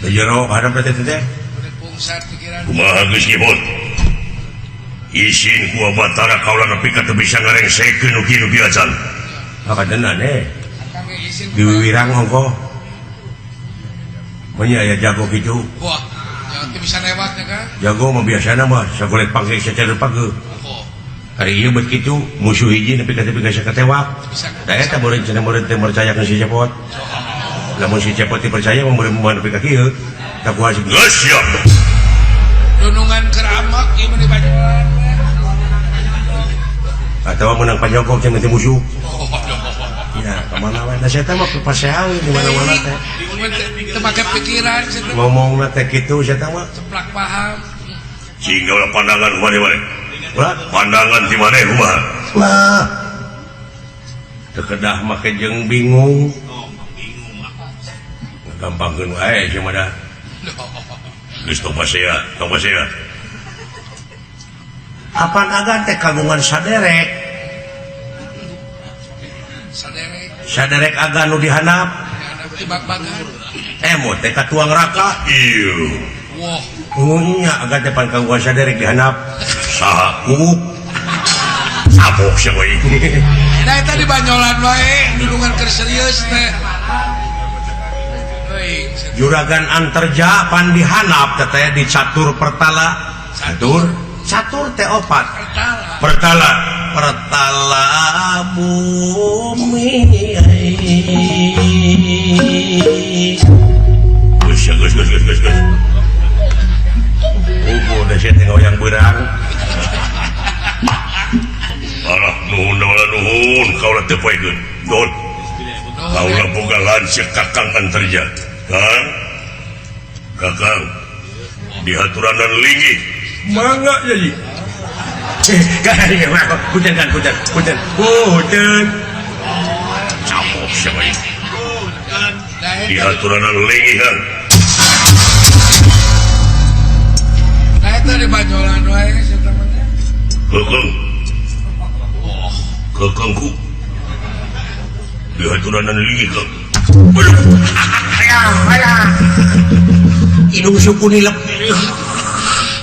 Di jero hadap teh teh. Mun pungsat pikiran. Kumaha geus nyebut? Isin ku Batara kaula nepi ka teu bisa ngarengsekeun nu kieu nu kieu acan. Maka deuna di Wiwirang ongkoh. Punya ya jago gitu. Wah, jangan bisa lewat ya kan? Jago mah biasana mah sagolet pangke secara page. Hari ieu bet kitu musuh hiji nepi ka teu bisa katewak. Da eta murid cenah murid teh percaya ka si Cepot. Lamun si Cepot dipercaya mah murid mah nepi ka kieu. Tak kuat sih. Geus siap. Dunungan keramak ieu mah dibajuan. Atawa menang panjogok cenah teh musuh. Ya, kemana mana saya teh mah paseang di mana-mana teh. Teu make pikiran cenah. Ngomongna teh kitu saya teh mah. Ceplak paham. Sehingga ulah pandangan kumaha di mana? Ulah pandangan di mana kumaha? Lah. Teu kedah make jeung bingung. Gampangkeun wae sia mah da. Geus tong pasea, tong pasea. Apan agan teh kagungan saderek. Saderek agan nu dihandap. Emot teh katuang raka. Ieu. Wah. Nya agan teh pan kagungan saderek dihandap. Saha? Kuuk. Sabok sia we. Da eta di banyolan wae dulungan keur serius teh. Juragan Anterja pan dihandap teh di catur pertala. Catur? Catur teh opat. Pertala. Pertala bumi. Kaula teu poekeun. Nuhun. Kaula boga lanceuk Kakang Antarja. Kang. Kakang. Dihaturanan linggih. Mangga Yayi. Punten kan punten. Punten. Punten. Capok siapa ieu? Dihaturanan linggih kan. Nah eta di banyolan wae sia teh. Keukeng. Keukengku. Dihaturanan linggih kan. Aduh. Ayah, ayah. Hidung suku nilep.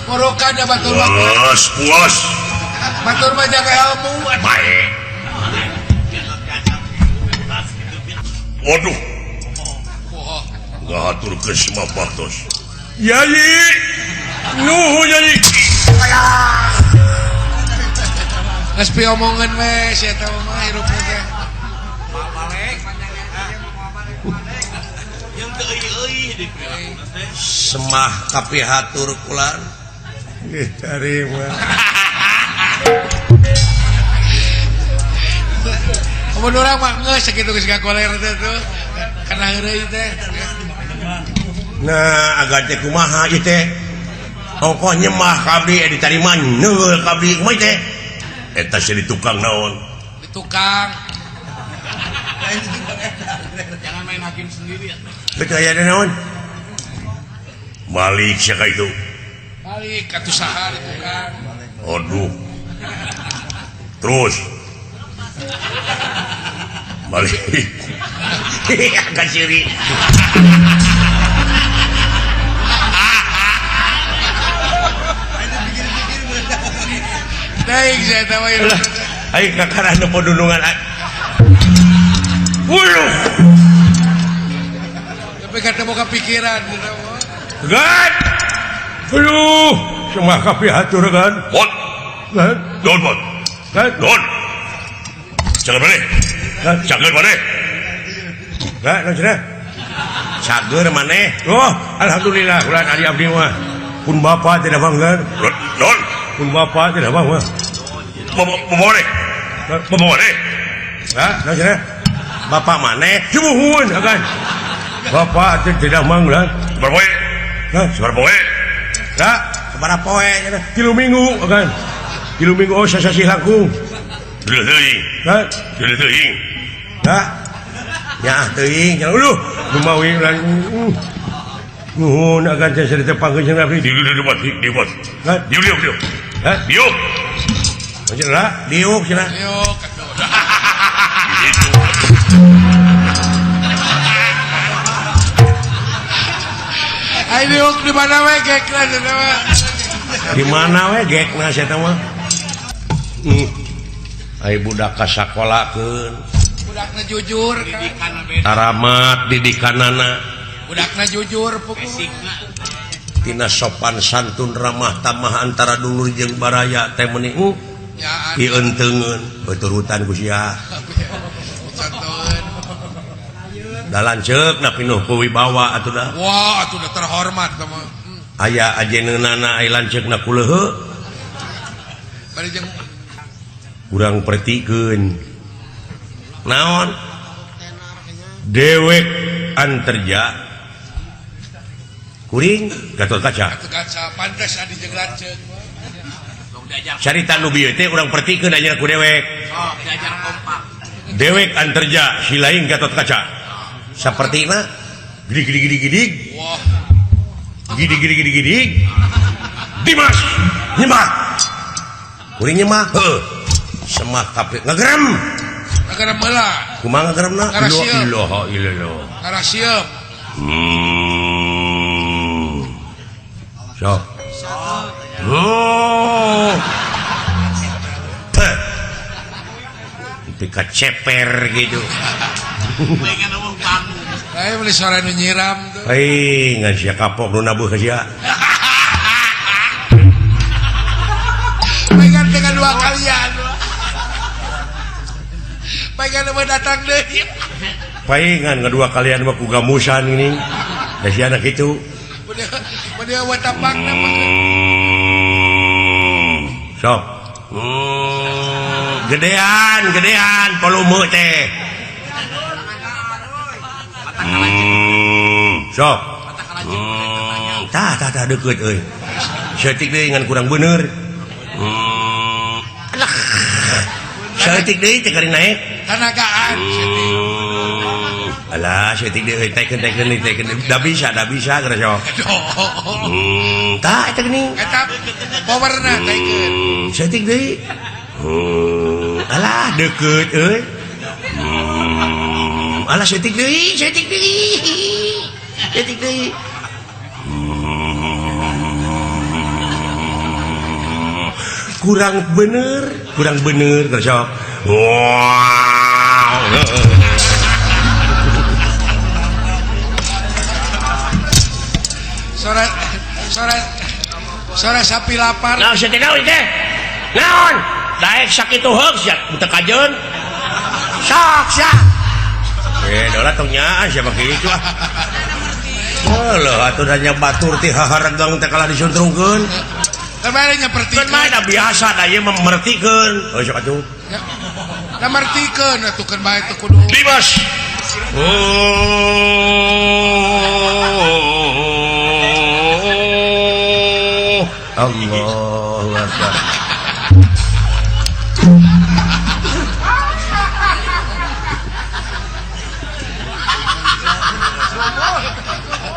Morokan da batur mah. Puas, puas. Batur mah jaga ilmu. Baik. Waduh. Ngahaturkeun semua baktos. Yayi. Nuhun Yayi. Geus piomongan we sia teh mah hirup teh. Semah kapihatur kulan. Diterima. Mun urang mah geus sakitu geus gagoler teh tuh. Kana heureuy teh. Nah, agan teh kumaha ieu teh? Ongkoh nyemah ka abdi ditarima neueul ka abdi kumaha teh? Eta sia di tukang naon? Di tukang. Jangan main hakim sendiri ya. Betul aya naon? Malik sia ka itu. Malik atuh saha di tukang. Aduh. Terus. Malik. Agak siri. Daik saya tahu itu. Ayo kakara nu podunungan. Wuluh. Tapi kata boga pikiran. Gan. Aduh, semah kapihatur kan. Bot. Gan. Don bot. Gan. Don. Jangan maneh. Cager maneh. Gan, naon cenah? Cager maneh. Oh, alhamdulillah ulah ari abdi mah. Pun bapa tidak bangga. Don. Pun bapa tidak bangga. Bapak maneh. Bapak maneh. Hah, naon cenah? Bapak maneh. Sumuhun agan. Bapak tidak mangga. Sabaraha poe? Hah, sabaraha poe? Hah, sabaraha poe cenah? 3 minggu agan. 3 minggu oh sasasih langkung. Deuh teuing. Hah? Deuh teuing. Hah? Nyaah teuing. Aduh, lumawi ulah. Nuhun agan teh sarita pangkeun jeung abdi. Diuk diuk diuk. Hah? Diuk diuk diuk. Hah? Diuk. Cenah, diuk cenah. Diuk atuh. Gitu. Ayo diuk di mana we gekna cenah mah. Di mana we gekna sia teh mah? Ai budak ka sakolakeun. Budakna jujur didikan beda. Taramat didikanana. Budakna jujur pokokna. Tina sopan santun ramah tamah antara dulur jeung baraya teh meuni dienteungeun beuturutan ku sia. Da lanceuk na pinuh ku wibawa atuh da. Wah, atuh da terhormat teh mah. Aya ajeneunana ai lanceukna ku leuheu. Bari jeung urang pertikeun. Naon? Dewek Antarja. Kuring Gatot Kaca. Gatot Kaca pantes adi jeung lanceuk. Carita nu bieu teh urang pertikeun aja ku dewek. Oh, diajar kompak. Dewek Antarja si lain Gatot Kaca. Sapertina gedig gedig gedig gedig. Wah. Gedig gedig gedig gedig. Dimas nyemah. Kuring nyemah. Heuh. Semah kabeh ngagerem. Ngagerem heula. Kumaha ngageremna? La ilaha illallah. Ngarasieum. Sok. Oh. Pika ceper gitu. Pengen ngomong panggung. Ayo beli sore nu nyiram tuh. Hei, ngan sia kapok nu nabuh ka sia. Pengen dengan dua kalian. Pengen mah datang deui. Paingan kedua kalian mah ku gamusan ini. Da sia anak itu. Beudeung mah tapakna mah. Sok. Gedean, gedean volume teh. Sok. Tah tah tah deukeut euy. Saeutik deui ngan kurang bener. Alah. Saeutik deui teh kari naik. Tanagaan saeutik. Alah, saeutik deui taikeun taikeun taikeun. Da bisa geura sok. Tah eta geuning. Eta powerna taikeun. Saeutik deui. Alah deukeut euy. Alah saeutik deui, saeutik deui. Saeutik deui. Kurang bener geura sok. Wow. Sora sapi lapar. Naon sia teh naon teh? Naon? Daek sakitu heug sia teu kajeun. Sok sia. Dola tong nyaan sia mah kitu ah. Heuh atuh da nya batur ti haharegang teh kalah disuntrungkeun. Kan bae nyapertikeun. Kan bae da biasa da ieu mah mertikeun. Heuh sok atuh. Da mertikeun atuh keun bae teh kudu. Dimas. Allahu Akbar.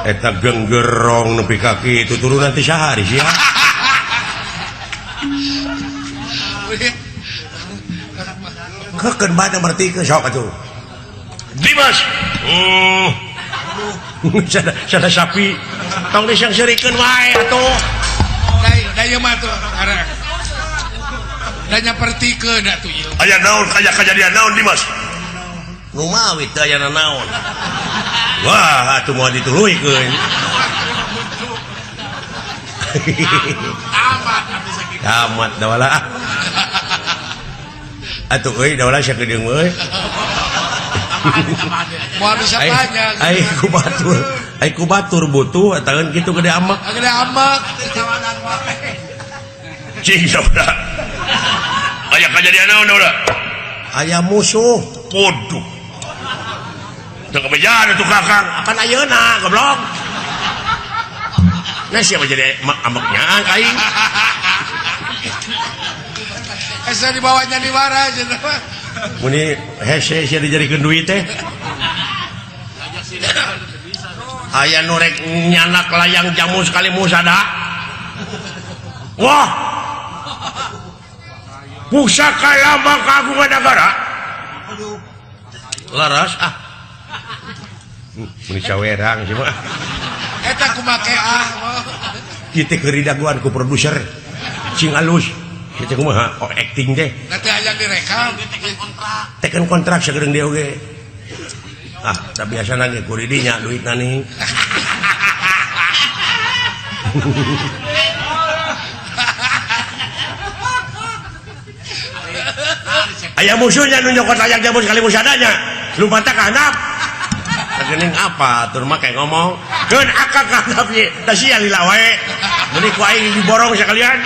Eta genggerong nepi ka kitu turunan ti sahari sia. Kekeun bae mertikeun sok atuh. Dimas. Sada sapi tong disangseurikeun wae atuh. Da ieu mah tuh arek. Da nyapertikeun atuh ieu. Aya naon kaya kajadian naon Dimas? Nu mawi teu aya naon. Wah, atuh moal dituluykeun. Tamat dawala. Atuh euy dawala sakedeung euy. Moal bisa banyak. Ai ku batur, ai ku batur butuh ataeun kitu gede amak. Gede amak. Cing saudara. Aya kajadian naon saudara? Aya musuh. Waduh. Teu kabejaan atuh Kakang. Apan ayeuna goblok. Nah siapa jadi ambeknya ka aing. Asa dibawanya di warah cenah. Muni hese sia dijadikeun duit teh. Aya nu rek nyanak layang jamu sekali musada. Wah. Pusaka lambang kagungan negara. Laras ah. Muni sawerang sih mah. Eta kumake ah. Kieu teh keur didaguan ku produser. Cing alus. Kieu kumaha oh acting teh. Nanti hayang direkam. Teken kontrak sagedeung dia oge. Ah, da biasana ge ku didinya duitna nih. Aya musuhnya nu nyokot layang jamu sekali musadanya. Lumpatna ka handap. Geuning apa atur mah kayak ngomong. Keun akang ka handap ye, da sia lila wae. Meuni ku aing diborong sakalian.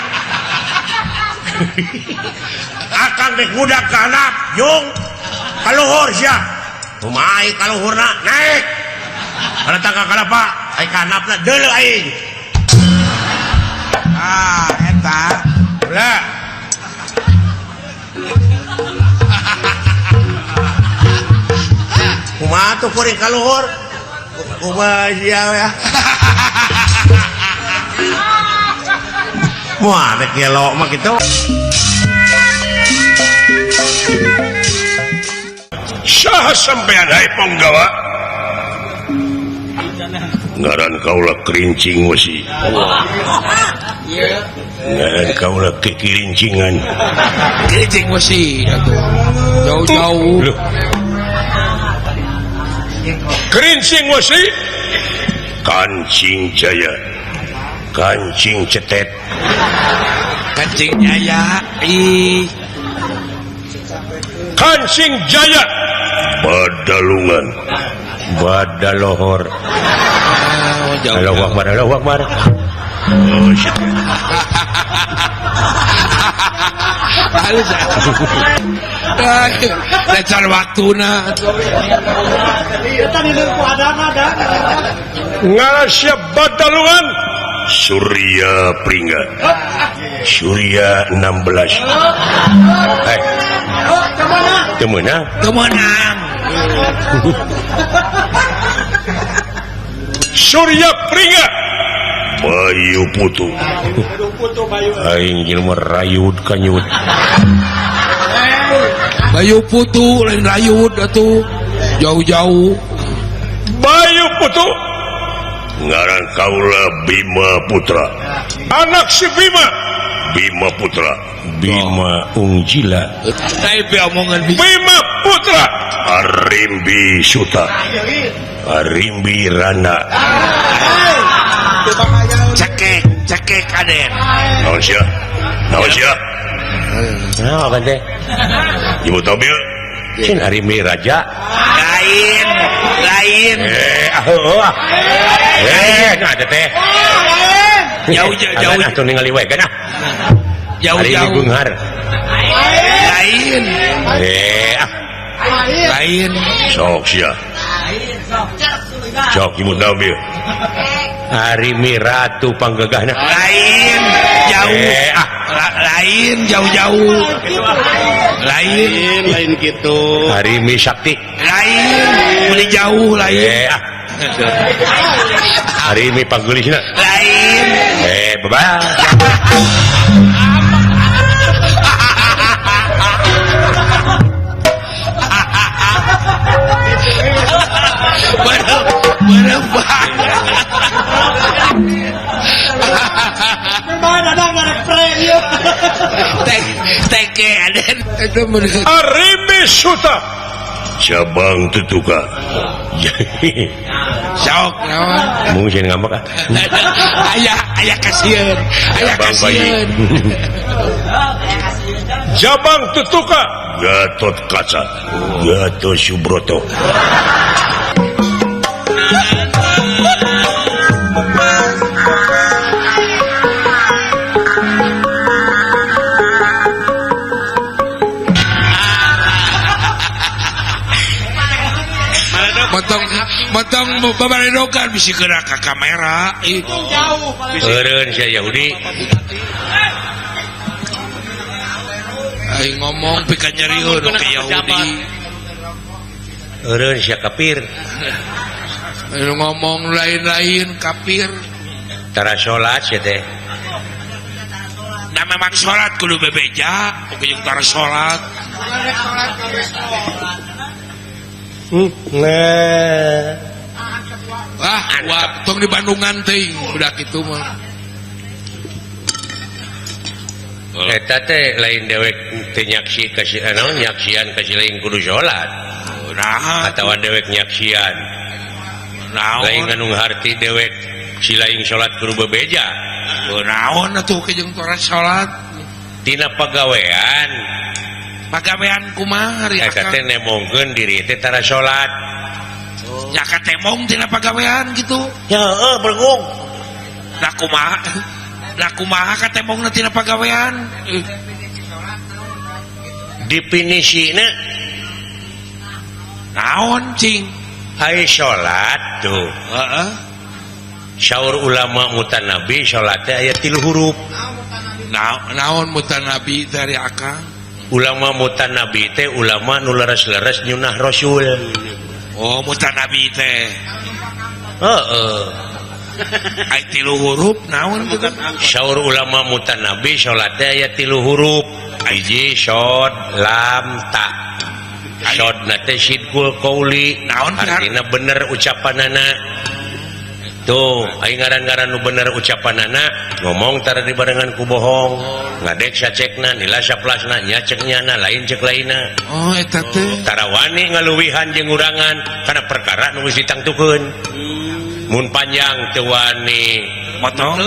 Akang dek budak ka handap, jung. Kaluhur sia. Kumaha ai kaluhurna? Naik. Kana tangga kalapa, ai ka handapna deuleu aing. Ah, eta. Ulah. Kumaha tuh kuring kaluhur? Kumaha sia ya? Moal rek gelo mah kitu. Saha sampean hae ponggawa? Ngaran kaula kerincing wesi. Ngaran kaula kikirincingan. Kerincing wesi atuh. Jauh-jauh. Loh. Kerincing wesi, kancing jaya, kancing cetet, kancing jaya, ih, kancing jaya, badalungan, badalohor. Allahu Akbar, Allahu Akbar. Oh, shit. Halus. Lecar waktuna. Ngarasya Badalungan Surya Pringga Surya 16. Teu meunang. Teu meunang. Surya Pringga Bayu Putu. Aing jelema rayud kanyut. Bayu Putu lain rayud atuh. Jauh-jauh. Bayu Putu ngaran kaula Bima Putra. Anak si Bima. Bima Putra. Bima Ungjila. Bima Putra Arimbi Suta. Arimbi Rana. Cekek, cekek aden. Naon sia? Naon sia? Naon apa teh? Ibu mobil? Cin Arimbi Raja. Lain, lain. Nah teh. Jauh jauh. Atuh ningali we kan ah. Jauh jauh. Beunghar. Lain. Lain. Sok sia. Sok ibu mobil. Arimbi Ratu panggegahna. Lain, jauh. Lain jauh-jauh. Lain, lain gitu. Arimbi Sakti. Lain, beli jauh lain. Arimbi panggelisna. Lain. Bye-bye. Arimbi Suta cabang tutuka. Sok naon? Mungkin ngambek ah. Aya aya kasieun, aya kasieun. Jabang tutuka Gatot Kaca, Gatot Subroto. Motong motong babaredokan bisi geura ka kamera. Eureun sia Yahudi. Aing ngomong pika nyerieun ka Yahudi. Eureun sia kafir. Aing ngomong lain-lain kafir. Tara salat sia teh. Nah memang salat kudu bebeja, oge jeung tara salat. Nah. Wah, wah, tong di Bandungan teuing budak kitu mah. Eta teh lain dewek teu nyaksi ka si naon nyaksian ka si lain kudu salat. Nah, atawa dewek nyaksian. Naon? Lain anu harti dewek si lain salat kudu bebeja. Naon atuh ke jeung tara salat? Tina pagawean. Pagawean kumaha ari eta teh nemongkeun diri teh tara salat. Nya katemong tina pagawean kitu. Ya heueuh bergung. Lah kumaha? Lah kumaha katemongna tina pagawean? Definisina naon cing? Ai salat tuh. Heeh. Saur ulama mutanabi salat teh aya 3 huruf. Naon mutanabi dari akang? Ulama mutanabi teh ulama nu leres-leres nyunah Rasul. Oh mutanabi teh. Heeh. Ai 3 huruf naon teh? Saur ulama mutanabi salat teh aya 3 huruf. Hiji shod lam ta. Shodna teh sidqul qauli, naon artina bener ucapanana. Tuh, aing ngaran-ngaran nu bener ucapanana ngomong tara dibarengan ku bohong. Ngadek sacekna, nila saplasna, nya cek nyana, lain cek lainna. Oh eta teh. Tara wani ngaluwihan jeung ngurangan kana perkara nu geus ditangtukeun. Mun panjang teu wani motong,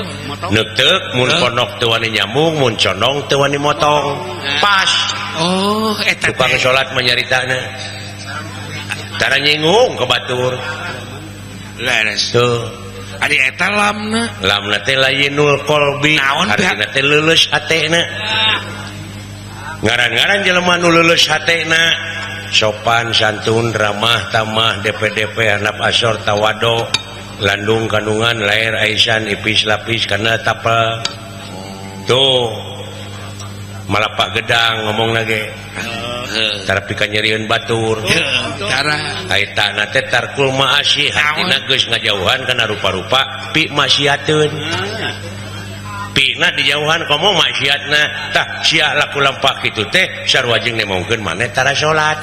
neuteuk, mun pondok teu wani nyambung, mun condong teu wani motong. Pas. Oh, eta tukang salat mah nyaritana. Tara nyinggung ke batur. Leres. Tuh. Ari eta lamna. Lamna teh layinul qalbi, artina teh leuleus hatena. Ngaran-ngaran jelema nu leuleus hatena sopan santun ramah tamah DPDP handap asor tawado landung kandungan lair aisan ipis lapis karena tapel tuh malapak gedang ngomong lagi tara pika nyerieun batur Tara eta na teh tarkul maasi hatina geus ngajauhan kana rupa-rupa pi maksiateun pina dijauhan komo maksiatna tah sia laku lampah kitu teh sarua jeung nemongkeun maneh tara salat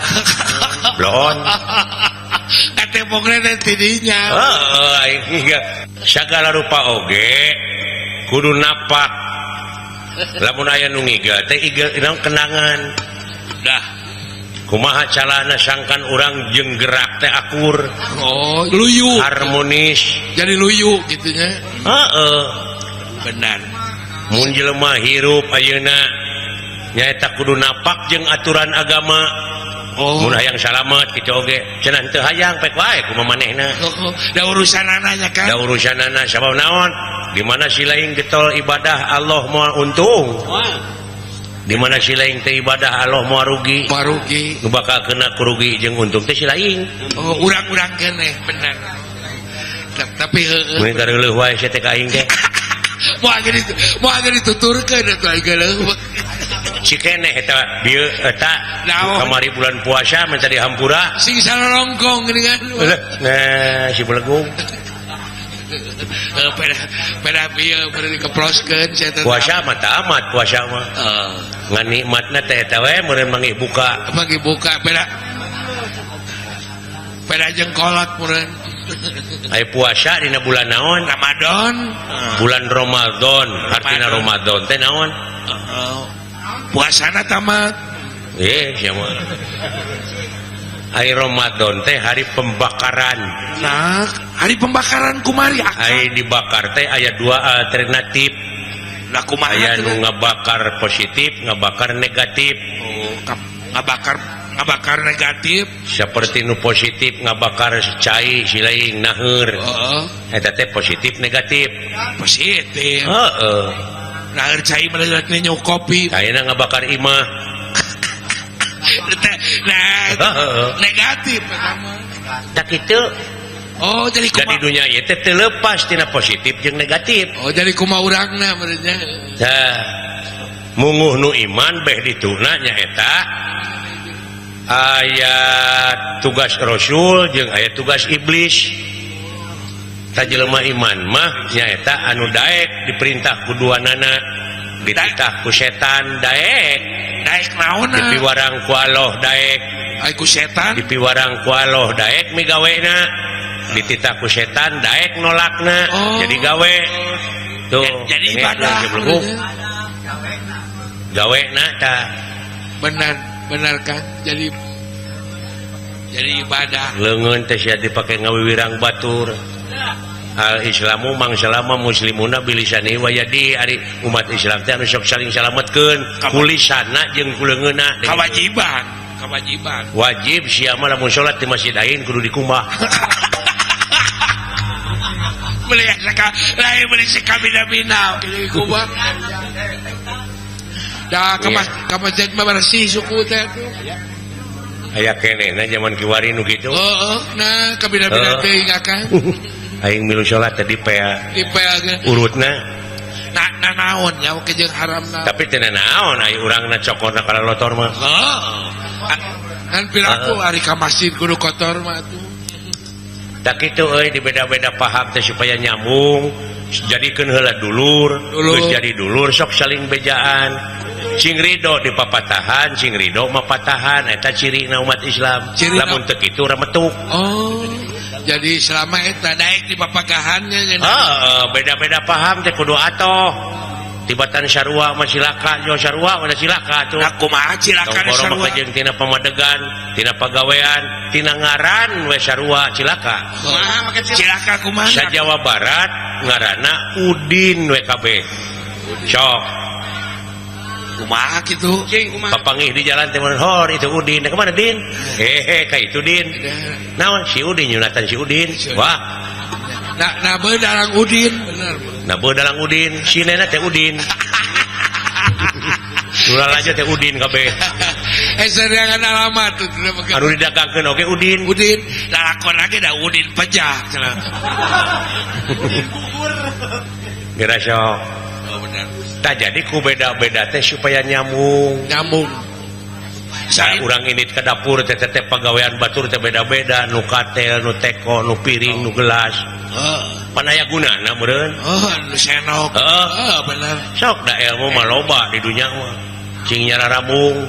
bloon katembongna teh tidinya. Heeh aing sagala rupa oge kudu napak lamun aya nu ngigel teh igel naon kenangan dah kumaha calana sangkan urang jeung gerak teh akur. Oh luyu harmonis jadi luyu gitunya. Heeh benar mun jelema hirup ayeuna nyaeta kudu napak jeung aturan agama. Oh. Mun hayang salamet kitu oge cenah teu hayang pek wae kumaha manehna. Oh, da urusanana kan da urusanana sabab naon di mana si lain getol ibadah Allah moal untung. Di mana si lain teh ibadah Allah moal rugi. Moal rugi. Nu bakal kena kurugi jeung untung teh si lain. Oh, urang-urang keneh benar. Tapi heueuh. Mun kareuleung wae sia teh ka aing teh. Moal geus dituturkeun atuh aing geuleuh. Cikeneh eta bieu eta kamari bulan puasa minta dihampura sing salorongkong geuningan. Nah si belegung. Peda bieu peda dikeploskeun sia teh. Puasa mah tamat puasa mah. Ngan nikmatna teh eta we meureun manggih buka. Manggih buka peda. Peda jeung kolot meureun. Aya puasa dina bulan naon? Ramadan. Bulan Ramadan, artina Ramadan teh naon? Puasana tamat. Siapa? Hari Ramadan teh hari pembakaran. Nah, hari pembakaran kumari. Hari dibakar teh aya dua alternatif. Lah kumaha? Aya nu ngabakar positif, ngabakar negatif. Oh, ngabakar negatif. Seperti nu positif ngabakar cai silaing naheur. Heeh. Eta teh positif negatif. Positif. Heeh. Naheur cai mah nyeuk kopi. Ayeuna ngabakar imah. Nah, negatif eta mah. Tak kitu. Oh, jadi jadi dunia ieu teh teu lepas tina positif jeung negatif. Oh, jadi kumaha urangna meureun nya. Tah, munguh nu iman beh dituna nyaeta aya tugas Rasul jeung aya tugas iblis. Tah jelema iman mah nyaeta anu daek diperintah ku duanana, dititah ku setan daek. Daek naonna? Dipiwarang ku Allah daek. Ai ku setan? Dipiwarang ku Allah daek migawena. Dititah ku setan daek nolakna. Oh. Jadi gawe. Tuh, jadi ibadah. Gawena tah. Benar, benar kan? Jadi ibadah. Leungeun teh sia dipake ngawiwirang batur. Al Islamu mangsalama muslimuna bilisani wa yadi ari umat Islam teh anu sok saling salametkeun kulisana jeung kuleungeunna. Kewajiban, kewajiban. Wajib sia mah lamun salat di masjid aing kudu dikumbah. Beli saka lain beli sakabina-bina kudu dikumbah. Da ka masjid mah bersih suku teh tuh. Aya kenehna zaman kiwari nu kitu. Heeh, nah kabina-bina teuing akan. Aing milu salat teh dipea. Dipea ge. Urutna nah naon nya oke jeung haramna. Tapi teu naon ai urangna cokorna kana lotor mah. Heeh. Kan piraku ari ka masjid kudu kotor mah atuh. Tak kitu euy dibeda-beda paham teh supaya nyambung. Jadikeun heula dulur, geus jadi dulur sok saling bejaan. Sing ridho dipapatahan, sing ridho mapatahan eta cirina umat Islam. Lamun teu kitu remetuk. Oh. Jadi selama eta daek di papagahannya. Heeh, beda-beda paham teh kudu atoh. Tibatan sarua mah silaka, jo sarua mah silaka tuh. Nah kumaha cilaka sarua? Jeung tina pamadegan, tina pagawean, tina ngaran we sarua cilaka. Kumaha make cilaka kumaha? Sa Jawa Barat ngaranna Udin we kabeh. Sok. Kumaha kitu? Papangih di jalan teh mun hor itu Udin. Ka mana Din? Hehe ka itu Din. Naon si Udin nyunatan si Udin. Wah. Nah beuh dalang Udin bener. Nah beuh dalang Udin, si nena teh Udin. Ulah aja teh Udin kabeh. Soreangan alamat tuh. Anu didagangkeun oge Udin. Udin, lalakon lagi da Udin pejah cenah. Udin bubur. Geura sok. Oh benar. Tah jadi ku beda-beda teh supaya nyambung. Nyambung. Saya urang ini ke dapur teh teh pagawean batur teh beda-beda, nu katel, nu teko, nu piring, nu gelas. Pan aya gunana meureun. Oh, nu senok. Heeh, bener. Sok da ilmu mah loba di dunya mah. Cing nyararabung.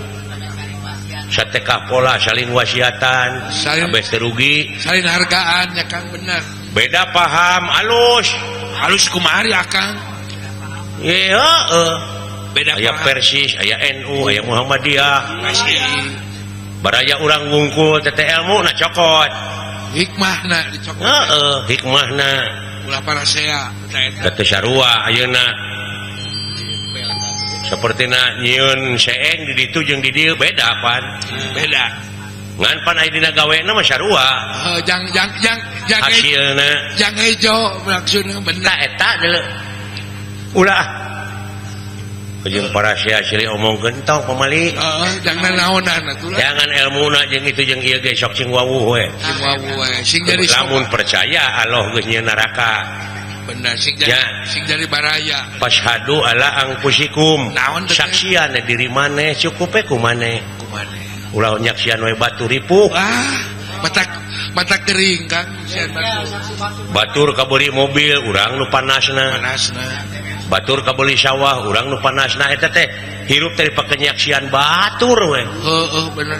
Satekah pola saling wasiatan, kabeh teu rugi, saling hargaan ya Kang bener. Beda paham alus. Alus kumaha ari Akang? Ye heeh. Beda aya Persis, aya NU, aya Muhammadiyah. Baraya urang ngungkul teh ilmu na cokot. Hikmahna dicokot. Heeh, hikmahna. Ulah parasea eta. Teu sarua ayeuna. Sapertina nyieun seeng di ditu jeung di dieu beda pan. Beda. Ngan pan aya dina gawena mah sarua. Heuh, jang jang jang jang hasilna jang hejo maksudna bener. Eta deuleu. Ulah jeung parasea silih omongkeun tong pamali. Heeh, jangan naonan atuh. Jangan elmuna jeung itu jeung ieu ge sok sing wawuh we. Sing wawuh we, sing jadi lamun percaya Allah geus nyieun neraka. Bener sing jadi sing jadi baraya. Fashhadu ala anfusikum. Naon saksian diri maneh cukup we ku maneh. Ku maneh. Ulah nyaksian we batur ripuh. Wah, mata kering Kang, sian batur. Batur kabeuli mobil urang nu panasna. Panasna. Batur kabeli sawah urang nu panasna eta teh hirup teh dipake nyaksian batur we. Heeh bener.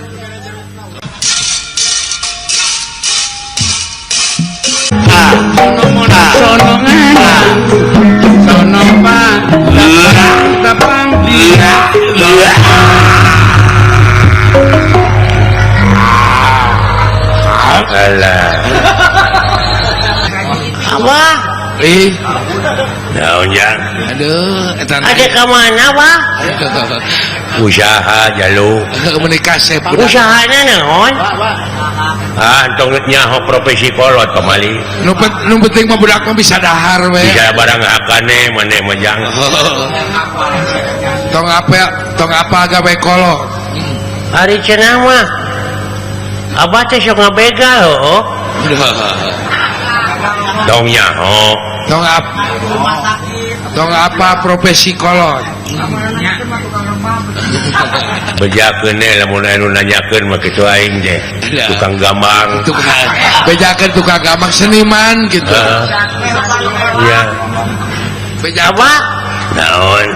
Alah. Apa? Ih. Naon jang? Aduh, eta ada ka mana, Pak? Usaha jalu. Menikah kasep. Usahana naon? Ah, tong nyaho profesi kolot pamali. Nu penting mah budak mah bisa dahar we. Bisa barang hakane maneh mah jang. Tong apa gawe kolot. Ari cenah mah. Abah teh sok ngabegal heuh. Tong nyaho. Tong apa profesi kolot. Bejakeun we lamun anu nanyakeun mah kitu aing teh. Tukang gamang. Bejakeun tukang gamang seniman gitu. Iya. Beja apa? Naon?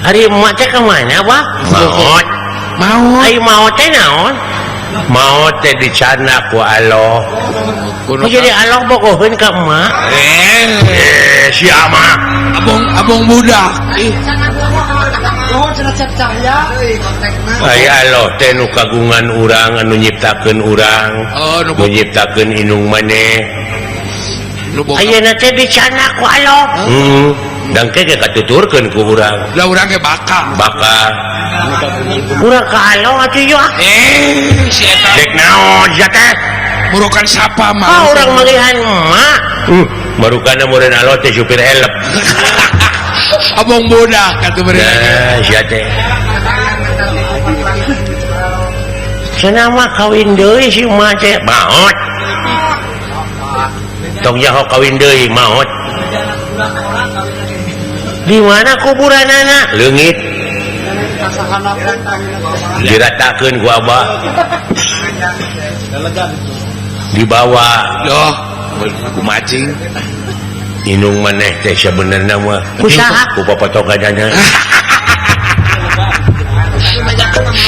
Ari emak teh ka mana, Pak? Maot. Maot. Ai maot teh naon? Maot teh dicana ku Allah. Kuno jadi Allah bogoheun ka emak. Siapa? Abong budak. Ih. Ai Allah teh nu kagungan urang anu nyiptakeun urang. Oh, nu nyiptakeun indung maneh. Ayeuna teh dicana ku Allah. Dan ke katuturkeun ku urang. Lah urang ge bakal. Bakal. Urang ka Allah atuh yeuh. Si eta. Dek naon sia teh? Murukan sapa mah? Oh, urang malihan emak. Marukana meureun Allah teh supir elep. Abong budak atuh meureun. Nah, sia teh. Cenah mah kawin deui si emak teh. Maot. Tong nyaho kawin deui maot. Di mana kuburanana? Leungit. Diratakeun ku abah. Dibawa. Loh, ku macing. Inung maneh teh sabenerna mah. Ku saha? Ku papatokanana.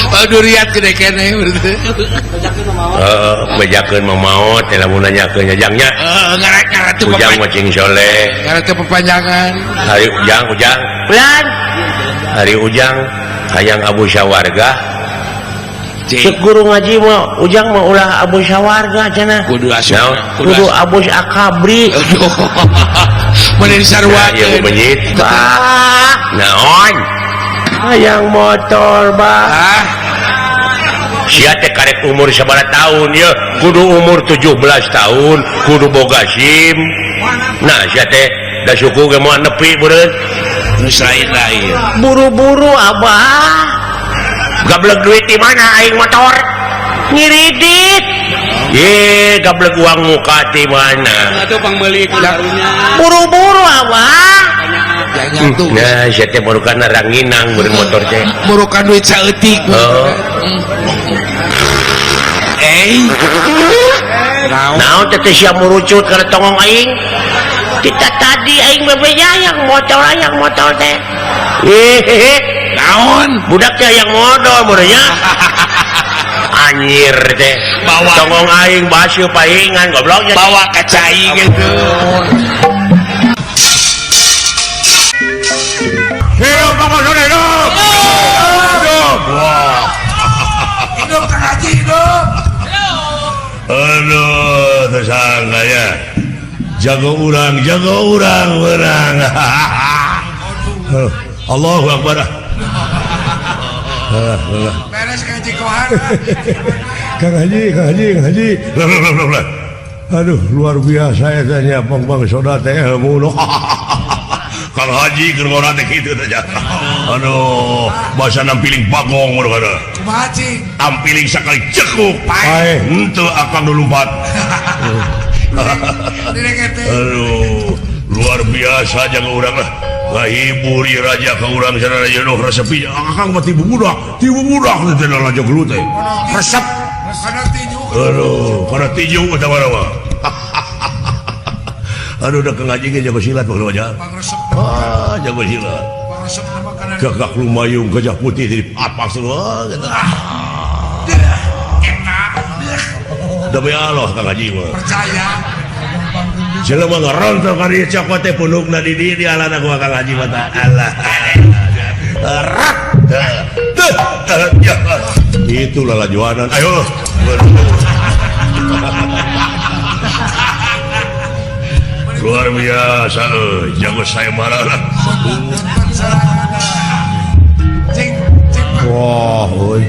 Oh, duriat gede keneh berarti. Heeh, bejakeun mah maot teh lamun nanyakeun jangnya. Heeh, ngaret-ngaret teh Ujang mah cing soleh. Ngaret teh pepanjangan. Hari ujang, ujang. Bulan. Hari ujang hayang abu sawarga. Cek guru ngaji mah ujang mah ulah abu sawarga cenah. Kudu asup. Kudu abu akabri. Mun sarua ieu benyit. Bah, naon? Hayang motor bah. Sia teh karek umur sabaraha tahun ye? Kudu umur 17 tahun, kudu boga SIM. Nah, sia teh da suku ge moal nepi beureun. Geus lain-lain. Buru-buru abah. Gablek duit di mana aing motor? Ngiridit. Ye, gablek uang muka di mana? Atuh pangmeuli karunya. Buru-buru abah. Nah, sia teh barukan ranginang beureun motor teh. Burukan duit saeutik. Oh. Naon teh sia murucut kana tongong aing? Kita tadi aing bebeja yang motor teh. Hehehe, naon? Budak teh yang modal meureunnya. Anjir teh. Bawa tongong aing basuh paingan gobloknya. Bawa ka cai gitu. Hidup Bang Sone hidup. Hidup. Wah. Hidup Kang Haji hidup. Aduh, tersangka ya. Jago urang menang. Allahu Akbar. Beres Kang Haji Kohar. Kang Haji. Lah. Aduh, luar biasa ya tanya Bang Soda teh ilmu. Kang Haji keur ngora teh kitu teh. Aduh, bahasa nampiling bagong ngono kana. Kumaha cing? Tampiling sakali cekuk. Paeh, henteu akang nu lumpat. Aduh, luar biasa jaga urang lah. Ngahibur ieu raja ka urang sana raja nuh resepi. Akang mah tibu budak teh raja gelut teh. Resep. Kana tinju. Aduh, kana tinju eta mah. Aduh, udah Kang Haji ge jago silat mah aja. Ah, jago silat. Gagak lumayung gajah putih di apak semua gitu. Demi Allah Kang Haji mah. Percaya. Jelema ngarontok ka dieu cokot teh punukna di dieu dialana ku Kang Haji mah Allah. Rak. Itulah lajuanan. Ayo. Luar biasa, jago saya marah lah. Wah, oi.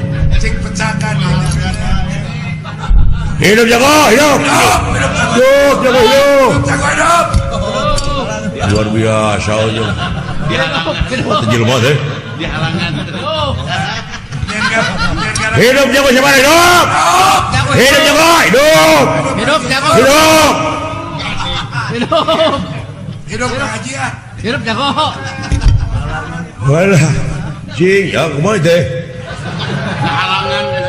Hidup jago, hidup. Hidup jago, hidup. Luar biasa, oi. Wah, jelema teh. Hidup jago siapa hidup? Hidup jago, hidup. Hidup jago. Hidup. Hidup. Hidup Kang Haji ah. Hidup jago. Walah, cing, ya kumaha teh?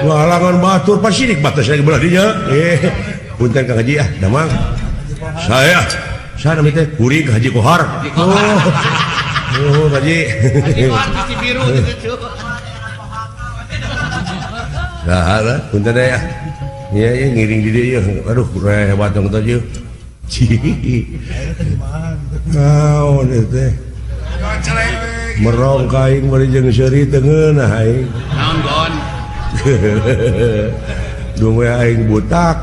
Halangan. Batur pasti batas lagi belah dinya. Punten Kang Haji ah, damang. Saya nami teh kuring Haji Kohar. Oh, Haji. Haji Kohar pasti biru gitu. Nah, punten teh ya. Iya, iya ngiring di dieu. Aduh, hebat dong teh ieu. Naon ieu teh? Merong ka aing bari jeung seuri teu ngeunah aing. Naon gon? Dung we aing butak.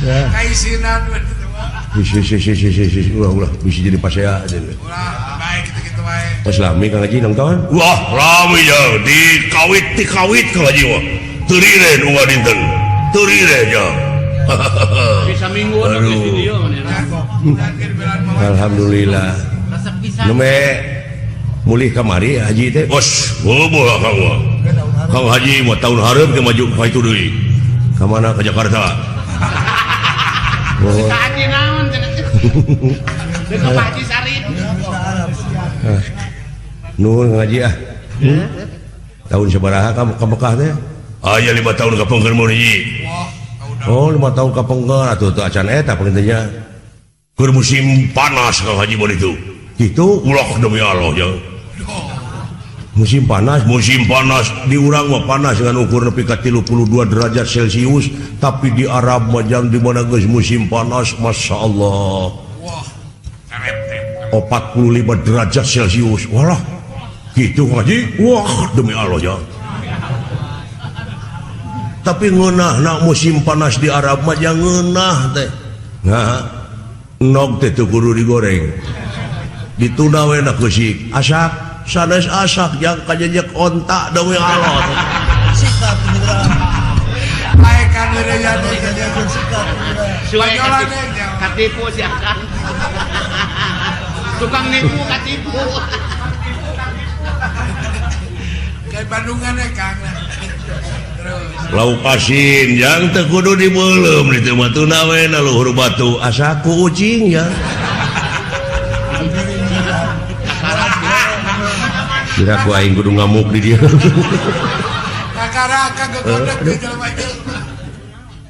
Ya. Kaisinan we teh mah. Si ulah bisa jadi pasea cenah. Ulah bae kitu-kitu wae. Pas lami Kang Haji nonton? Wah, lami ya dikawit Kang Haji mah. Teu unggal dinten. Teu ya. Bisa mingguan di video. Alhamdulillah. Neme mulih kamari haji teh. Bos, boboh Kang mah. Kang Haji mah tahun hareup ke maju ka itu deui. Ka mana? Ka Jakarta. Oh. Haji naon cenah? Deuk Pak Haji Sarip. Nuhun Kang Haji ah. Tahun sabaraha ka Mekah teh? Aya 5 tahun ka pengker mun hiji. Oh, 5 tahun ka pengker atuh teu acan eta pangintennya. Keur musim panas Kang Haji mah ditu. Kitu ulah demi Allah ya. Musim panas, musim panas di urang mah panas dengan ukur nepi ka 32 derajat Celcius, tapi di Arab mah jang di mana geus musim panas, Masya Allah. Wah, 45 derajat Celcius. Walah, gitu Kang Haji. Wah, demi Allah ya. Tapi ngeunah na musim panas di Arab mah jang ngeunah teh. Nah, nog teh teu kudu digoreng. Ditunda we na keusik. Asak sanes asak jang kajejek onta demi Allah. Sikap Paekan heureuyan teh Katipu si akang. Tukang nipu katipu. Kayak Bandungan ya Kang. Terus. Lauk asin jang teu kudu dibeuleum ditu mah tuna we na luhur batu asa ku ucing ya. Kira ku aing kudu ngamuk di dia. Kakaraka gegodeg di jelema ieu.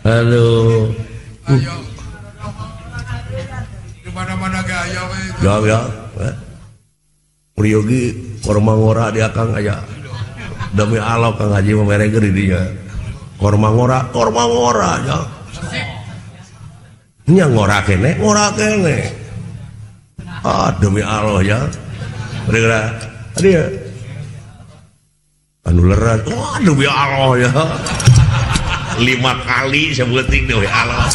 Aduh. Ayo. Di mana-mana ge aya we. Ya ya. Priyogi korma ngora di akang aya. Demi Allah Kang Haji mah meregeun di dinya. Korma ngora ya. Nya ngora kene, ngora kene. Ah demi Allah ya. Geura dia anu lerat. Wah demi Allah ya. 5 kali sebuting demi Allah.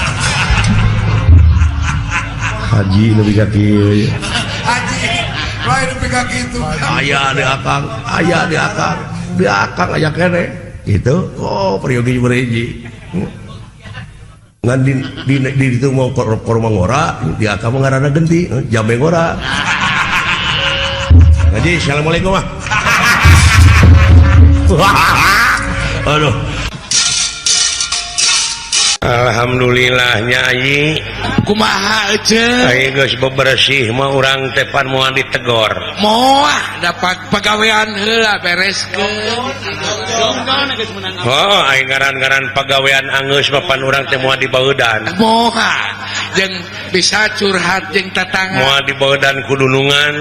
Haji lebih kaki. Haji lain lebih kaki itu. Aya di akang, aya di akang, di akang aya kene. Gitu. Oh, priyogi bereji. Ngan di itu mau korma ngora, di akang mah ngaranna genti, jambe ngora. Haji, assalamualaikum ah. Aduh. Alhamdulillah nyai. Kumaha ece? Aing geus bebersih mah urang teh pan moal ditegor. Moal dapat pagawean heula bereskeun. Oh, aing ngaran-ngaran pagawean anggeus mah pan urang teh moal dibaudan. Moal jeung bisa curhat jeung tatangga. Moal dibaudan ku dunungan.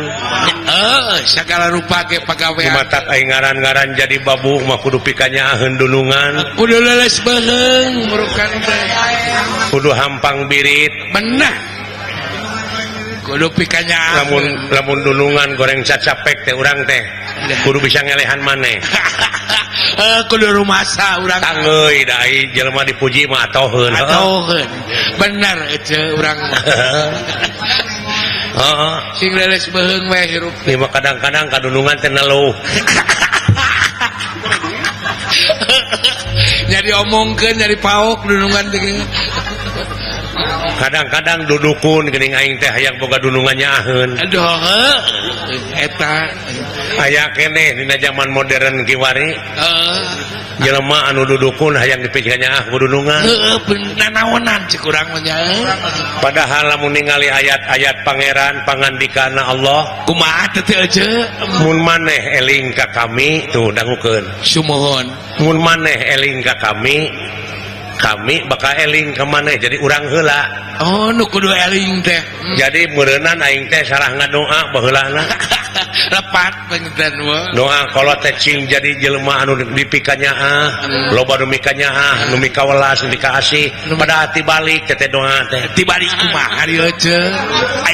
Heeh, sagala rupa ge pagawean. Kumatak aing ngaran-ngaran jadi babu mah kudu pikanyaheun dunungan. Kudu leuleus beuheung murukan teh. Kudu hampang birit. Benah. Kudu pikanyaheun. Lamun lamun dunungan goreng cacapek teh urang teh. Kudu bisa ngelehan maneh. Kudu rumasa urang. Tanggeuy da ai jelema dipuji mah atoheun. Atoheun. Bener ece urang mah. Heeh. Sing leuleus beuheung we hirup. Ieu mah kadang-kadang kadunungan teh neluh. Jadi omongkeun jadi paok dunungan teh. Kadang-kadang dudukun geuning aing teh hayang boga dunungan nyaaheun. Aduh heuh eta aya keneh dina zaman modern kiwari. Heeh. Jelema anu dudukun hayang dipikeun nyaah ku dunungan. Heueuh nanaonan cek urang mah nya. Padahal lamun ningali ayat-ayat pangeran pangandikana Allah kumaha teh teh ece? Mun maneh eling ka kami tuh dangukeun. Sumuhun. Mun maneh eling ka kami, kami bakal eling ka maneh jadi urang heula. Oh nu kudu eling teh. Jadi meureunnan aing teh salah ngadoa baheulana. Lepat panginten mah. Doa kalau teh cing jadi jelema anu dipikanyaah, loba nu mikanyaah, nu mikawelas, nu mikaasih, pada hati balik teh doa teh. Tibalik kumaha ieu ce?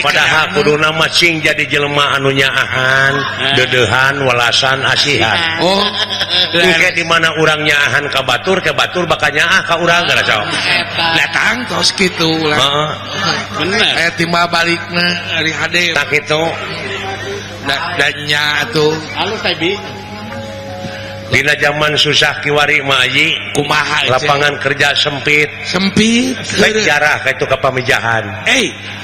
Padahal kuduna mah cing jadi jelema anu nyaahan, deudeuhan, welasan, asihan. Oh, engke di mana urang nyaahan ka batur, ke batur bakal nyaah ka urang gara sok. Datang tos kitu lah. Heeh. Bener. Aya timbal balikna ari hade. Tah kitu. Danya atuh. Halus teh bi. Dina zaman susah kiwari mah aji kumaha lapangan kerja sempit. Sempit. Baik jarah ka itu ka pamijahan.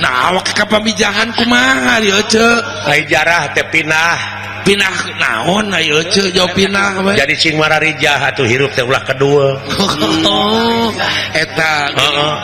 Nah awak ka pamijahan kumaha ieu ce? Ai jarah teh pindah. Pindah naon ieu ce jauh pindah we. Jadi cing mararijah atuh hirup teh ulah kedua. Oh, eta. Heeh.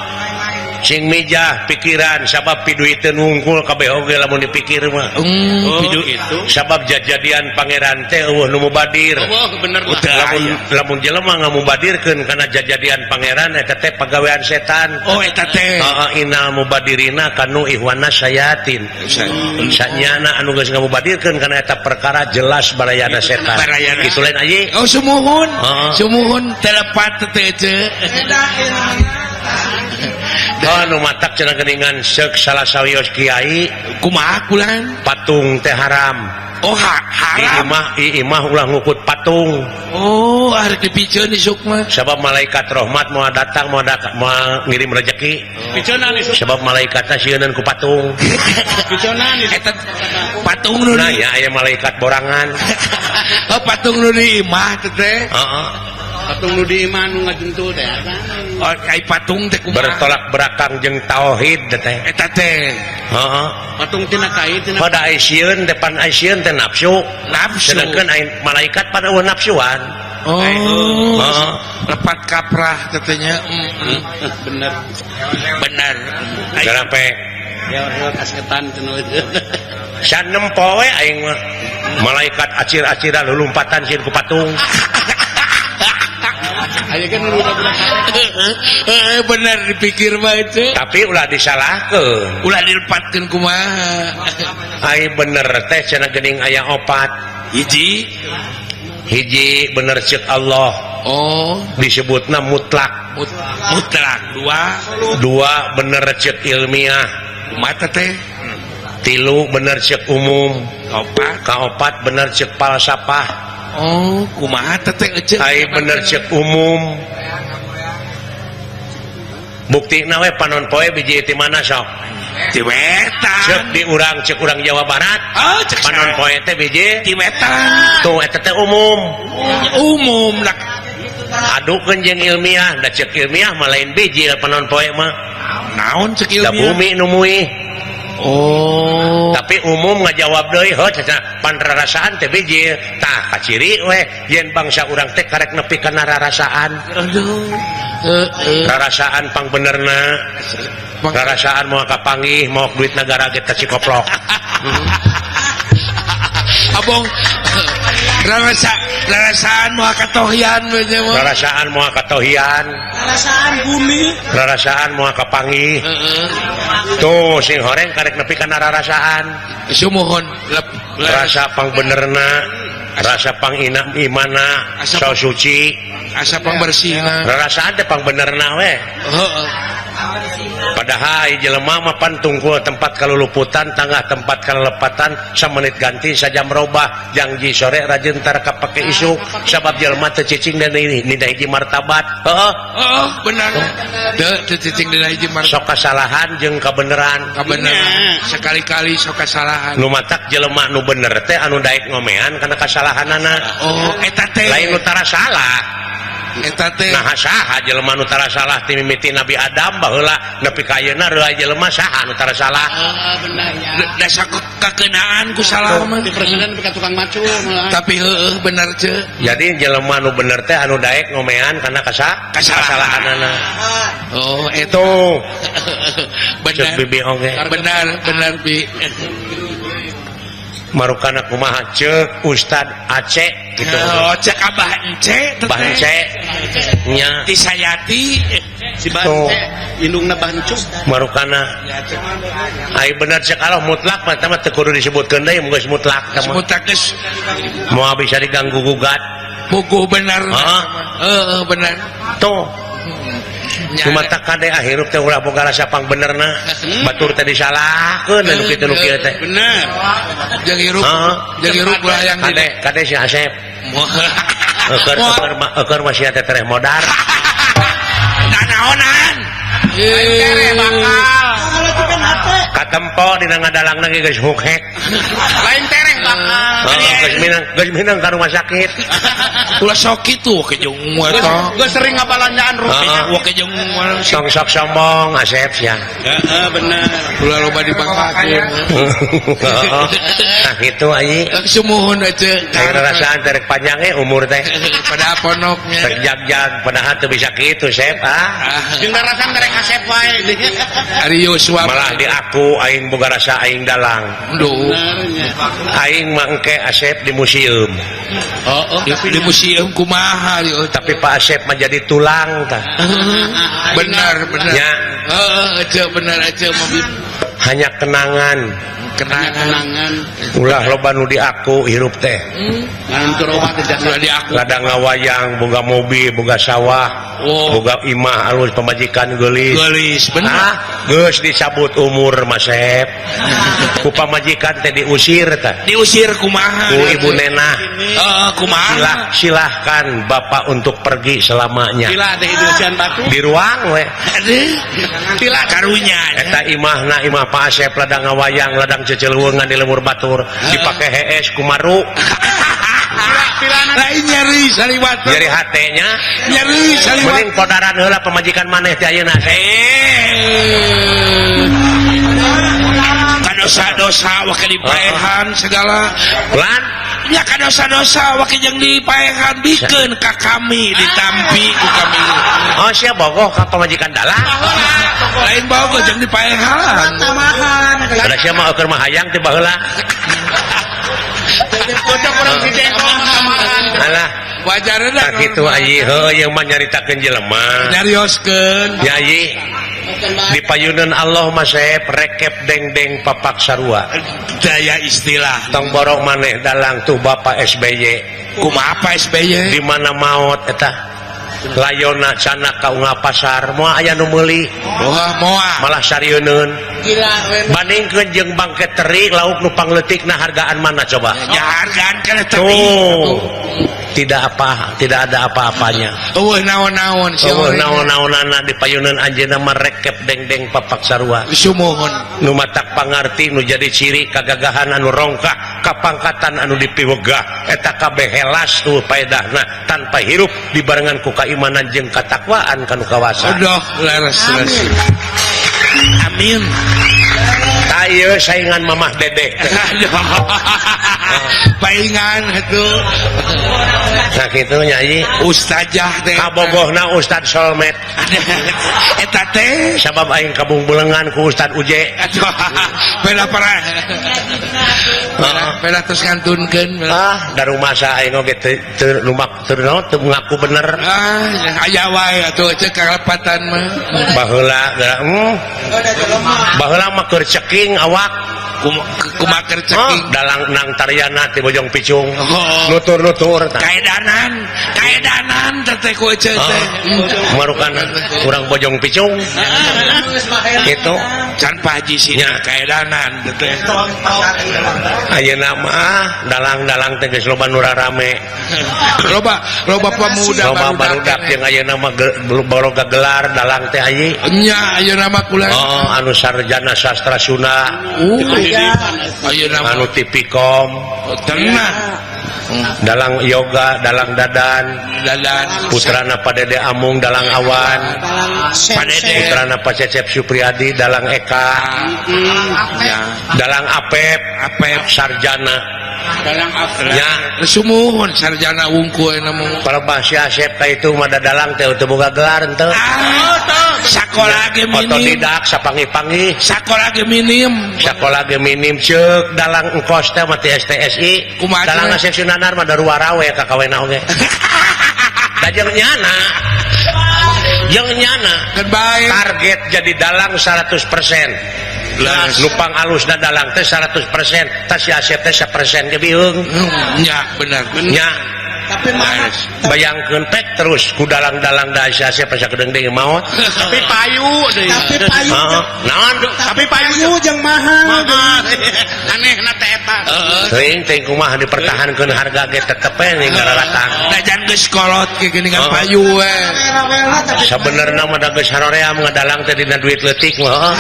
Cing mijah pikiran sabab piduiteun wungkul kabeh oge lamun dipikir mah. Oh, gitu. Sabab jajadian pangeran teh eueuh nu mubadir. Oh, bener lah. Lamun lamun jelema ngamubadirkeun kana jajadian pangeran eta teh pagawean setan. Oh, eta teh. Heeh, innal mubadirina kanu ihwana sayatin. Sanyana anu geus ngamubadirkeun kana eta perkara jelas barayana setan. Barayana. Kitu lain aji. Oh, sumuhun. Heeh. Sumuhun telepat teh ce. Oh, nu matak cenah geuningan seuk salah sawios kiai kumaha kulan patung teh haram. Oh, haram. Imah ulah ngukut patung. Oh, arek dipiceun isuk mah. Sabab malaikat rahmat moal datang moal ngirim rezeki. Piceunan isuk. Sabab malaikatna sieunan ku patung. Piceunan isuk. Eta patung nu Nah, ya aya malaikat borangan. Oh, patung nu di imah teh teh. Heeh. Patung nu di imah nu ngajentul teh oh ai patung teh kumaha bertolak belakang jeung tauhid teh eta teh heeh patung tina kai tina pada ai sieun depan ai sieun teh nafsu nafsu sedangkan ai malaikat pada eueuh nafsuan oh heeh lepat kaprah katanya bener bener kenapa ya kasketan cenah sanem poe aing mah malaikat acir-aciran lulumpatan sieun ku patung aya kan bener dipikir mah itu tapi ulah disalahkeun ulah dilepatkeun kumaha ai bener teh cenah geuning aya opat hiji hiji bener ceuk Allah oh disebutna mutlak mutlak dua bener ceuk ilmiah kumaha teh tilu bener ceuk umum kaopat bener ceuk falsafah oh kumaha teh eceuk ai bener ceuk umum buktina we panon poe biji ti mana sok ti wetan ceuk di urang ceuk urang Jawa Barat oh ceuk panon poe teh biji ti wetan tuh eta teh umum umum lah adukeun jeung ilmiah da ceuk ilmiah mah lain biji panon poe mah naon ceuk ilmiah da bumi nu muih oh tapi umum ngajawab deui heuh cenah pan rarasaan teh biji tah kaciri we yen bangsa urang teh karek nepi kana rarasaan aduh rarasaan pang benerna rarasaan moal kapanggih moal duit nagara ge teh cikoplok abong rarasaan moal katohian rarasaan moal katohian rarasaan bumi rarasaan moal kapanggih tuh sing horeng karek nepi kana rarasaan sumuhun rasa pang benerna rasa pang imana so suci asa pang bersihna rarasaan teh pang benerna we heeh padahal jelema mah pan tungkul tempat kaluluputan tangah tempat kalelepatan samenit ganti sajam robah jangji sore rajin tar kapake isuk sabab jelema teu cicing dina hiji martabat heeh heeh bener teu cicing dina hiji martabat sok kasalahan jeung kabeneran kabeneran sekali-kali sok kasalahan nu matak jelema nu bener teh anu daek ngomean kana kasalahanana oh eta teh lain nu tara salah eta teh nah saha jelema nu tara salah ti mimiti Nabi Adam baheula nepi ka ayeuna reuah jelema saha nu tara salah heeh bener da kakeunaan ku salah mah di presiden ka tukang macul tapi heueuh bener ce jadi jelema nu bener teh anu daek ngomean kana kasalahanana oh eta bener ceuk bibi oge bener bener bi marukana kumaha ceuk Ustad Aceh gitu oh cek Abah Ence Abah Ence nya ti Sayati si Bance indungna Bancuk marukana ai bener cek Allah mutlak mah teh teu kudu disebutkeun deui geus mutlak teh mutlak geus moal bisa diganggu gugat buku bener heeh heeh bener tuh cuma tak kade hirup teh ulah boga rasa pang benerna batur teh disalahkeun anu kitu nu kieu teh bener jeung hirup jeung hirup ulah yang kade kade si Asep eueur eueur masih teh tereh modar nanaonan tereh bakal katempo dina ngadalangna ge geus hukhek lain tereh bakal geus minang ka rumah sakit ulah sok kitu ke jeung eta geus sering ngabalanjaan rupiah wah ke jeung tong sok sombong Asep sia heeh bener ulah loba dibanggakeun nah kitu anjing sumuhun aja rarasaan teh rek panjang ge umur teh pada ponoknya rek jag-jag padahal teu bisa kitu Sep ah jeung rarasaan rek Asep wae ari Yosua malah di aku aing boga rasa aing dalang duh aing mah engke Asep di museum oh, di museum kumaha tapi Pak Asep mah jadi tulang tah benar benar ya heeh aja benar aja hanya kenangan kenangan ulah loba nu di aku hirup teh ulah di aku ladang ngawayang boga mobil boga sawah boga imah alus pamajikan geulis geulis bener geus dicabut umur Masep ku pamajikan teh diusir tah diusir kumaha ku ibu nenah heeh kumaha silahkan bapak untuk pergi selamanya sila teh diusian batu di ruang we sila karunya eta imahna imah Pak Asep ladang ngawayang ladang ceceleungan di lemur batur dipake hees kumaru Lain nyeri saliwat. Nyeri hatenya. Nyeri saliwat. Mending podaran heula pamajikan maneh teh ayeuna. Kadosa-dosa wake dipaehan segala. Lan nya kadosa-dosa wake jeung dipaehan bikeun ka kami ditampi ku kami. Oh sia bogoh ka pamajikan dalang. Lain bogoh jeung dipaehan. Tamahan. Da sia mah eueuh mah hayang teh baheula. Cocok urang si Jengkol tamahan. Alah wajarna tah kitu ayi heueuh ieu mah nyaritakeun jelema. Nyarioskeun. Nya ayi dipayunan Allah mah saep rekep deng-deng papak sarua. Daya istilah. Tong borong maneh dalang tuh Bapak SBY. Kumaha Pak SBY? Di mana maot eta? Layona cana ka unggal pasar moal aya nu meuli. Wah, moal. Malah sarieun. Gila we. Bandingkeun jeung bangke teri lauk nu pangleutikna hargaan mana coba? Ya hargaan kana teri. Tuh. Tidak apa, tidak ada apa-apanya. Eueuh naon-naon sia. Eueuh naon-naonana dipayunan anjeunna mah rekep deng-deng papak sarua. Sumuhun. Nu matak pangarti nu jadi ciri kagagahan anu rongkah, kapangkatan anu dipiwegah, eta kabeh helas tuh paedahna tanpa hirup dibarengan ku kaimanan jeung katakwaan kanu kawasa. Aduh, leres leres. Amin. Tah ieu saingan Mamah Dedeh. Paingan atuh. Nah kitu nya ieu ustazah teh. Kabogohna Ustad Solmet. Eta teh sabab aing kabungbulengan ku Ustad Uje. Aduh, bela parah. Bela terus ngantunkeun. Ah, darumasa aing oge teu lumak teu naon teu ngaku bener. Ah, aya wae atuh cek kalepatan mah. Baheula geura baheula mah keur ceking awak. Kumaha keur ceking? Oh, dalang nang tariana ti Bojong Picung. Oh. Nutur-nutur tah. Kaedanan, kaedanan teh ku ece teh. Marukan urang Bojong Picung. Gitu. Can Pak Haji sih kaedanan teh. Ayeuna mah dalang-dalang teh geus loba nu rarame. Loba loba pemuda loba barudak jeung ayeuna mah baroga gelar dalang teh ayi. Nya ayeuna mah kula. Oh, anu sarjana sastra Sunda. Anu Tipikom tenang dalang yoga, dalang dadan, dadan putrana Pak Dede Amung dalang awan, putrana Pak Cecep Supriyadi dalang Eka, dalang Apep, Apep sarjana, dalang Apep ya sumuhun sarjana wungkul namun kalau bahasa Asep ka itu mah dalang teh teu boga gelar henteu. Sakola ge minim, otodidak sapangi-pangi, sakola ge minim, sakola ge minim ceuk dalang engkos teh mah ti STSI, dalang Asep Sunanar mah daruwarawe ka kawena oge. Da jeung nyana, jeung nyana target jadi dalang 100%. Nupang alusna dalang teh 100%, tah si Asep teh 1% ge biung. Nya bener. Nya. Tapi mah bayangkeun pek terus ku dalang-dalang da si Asep asa kedeung maot. Tapi payu deui. Tapi payu. Naon? Tapi payu jeung mahal. Anehna teh eta. Teuing teh kumaha dipertahankeun harga ge tetep we ning ngararatang. Da jan geus kolot ge geuningan payu we. Sabenerna mah da geus haroream ngadalang teh dina duit leutik mah.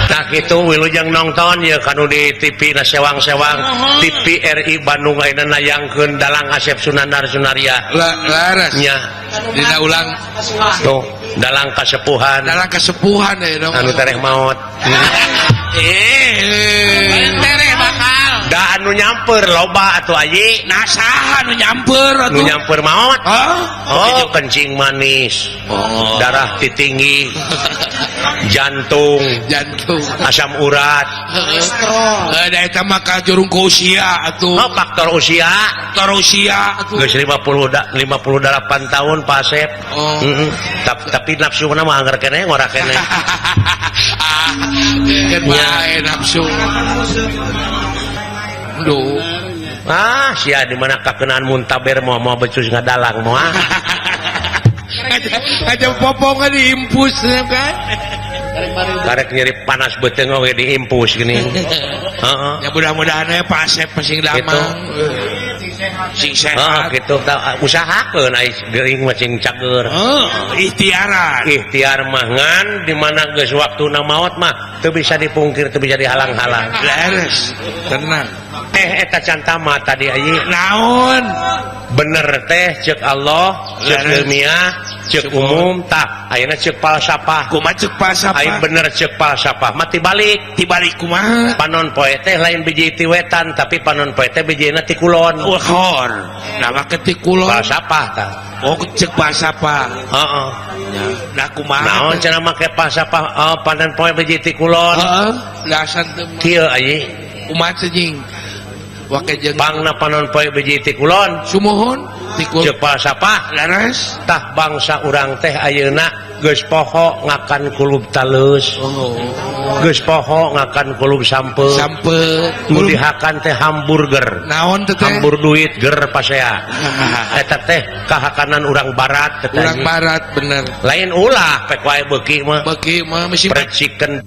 Tah kitu wilujeng nonton ya kanu di TV na sewang-sewang TV RI Bandung ayeuna nayangkeun dalang Asep Sunandar Sunaria. Laras nya dina ulang tuh dalang kasepuhan. Dalang kasepuhan ayeuna anu tereh maot. Tereh bakal. Da anu nyamper loba atuh ayi. Nah saha anu nyamper atuh? Nu nyamper maot. Oh, kencing manis. Oh. Darah tinggi. Jantung, jantung, asam urat, kolesterol. Da eta mah kajurung ku usia atuh. Oh, faktor usia, faktor usia atuh. Geus 58 tahun Pak Asep. Oh. Tapi nafsuna mah anggar keneh ngora keneh. Keun bae nafsu. Duh. Ah, sia di mana kakenaan muntaber moal becus ngadalang moal. Aja popongan diimpus kan. Karek nyeri panas beuteung oge diimpus gini. Heeh. Ya mudah-mudahan we Pak Asep masing damang. Sing sehat. Gitu usahakeun ai gering mah sing cager. Ikhtiaran. Ikhtiar mah ngan di mana geus waktuna maot mah teu bisa dipungkir, teu bisa dihalang-halang. Leres, tenang. Eta can tamat tadi ayi. Naon? Bener teh cek Allah, cek ilmiah, cek umum tah ayeuna cek falsafah. Kumaha cek falsafah? Ayeuna bener cek falsafah mah tibalik. Tibalik kumaha? Panon poe teh lain biji ti wetan tapi panon poe teh bijina ti kulon. Uhor. Nah make ti kulon. Falsafah tah. Oh cek falsafah. Heeh. Nah kumaha? Naon cenah make falsafah panon poe biji ti kulon? Heeh. Lasan teu. Kieu ayi. Kumaha teh jing? Wake jeung pangna panon poe biji ti kulon. Sumuhun ti kulon. Cek falsafah leres tah bangsa urang teh ayeuna geus poho ngakan kulub talus. Oh. Geus poho ngakan kulub sampe. Sampe. Nu dihakan teh hamburger. Naon teh? Hambur duit ger pasea. Eta teh kahakanan urang barat teh. Urang barat bener. Lain ulah pek wae beuki mah. Beuki mah mesti fried chicken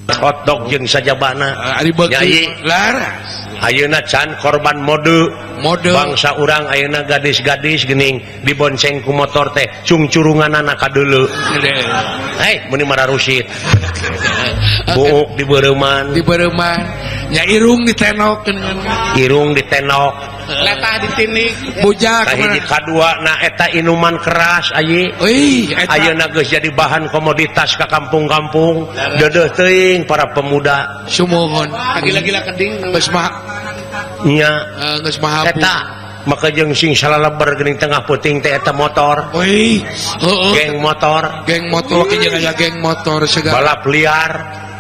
hotdog jeung sajabana. Ari beuki laras. Ayeuna can korban mode. Mode bangsa urang ayeuna gadis-gadis geuning dibonceng ku motor teh cungcurunganana ka deuleu. Hei meuni mararusit. Buuk dibeureuman. Dibeureuman. Nya irung ditenok. Irung ditenok. Letah ditinik. Bujak kahiji kadua na eta inuman keras ayi. Euy eta ayeuna geus jadi bahan komoditas ka kampung-kampung. Deudeuh teuing para pemuda. Sumuhun. Gila-gila keding. Geus mah nya geus mahabu. Eta maka jeung sing salaleber geuning tengah peuting teh eta motor. Euy, heeh. Geng motor. Geng motor ke jeung aya geng motor segala. Balap liar.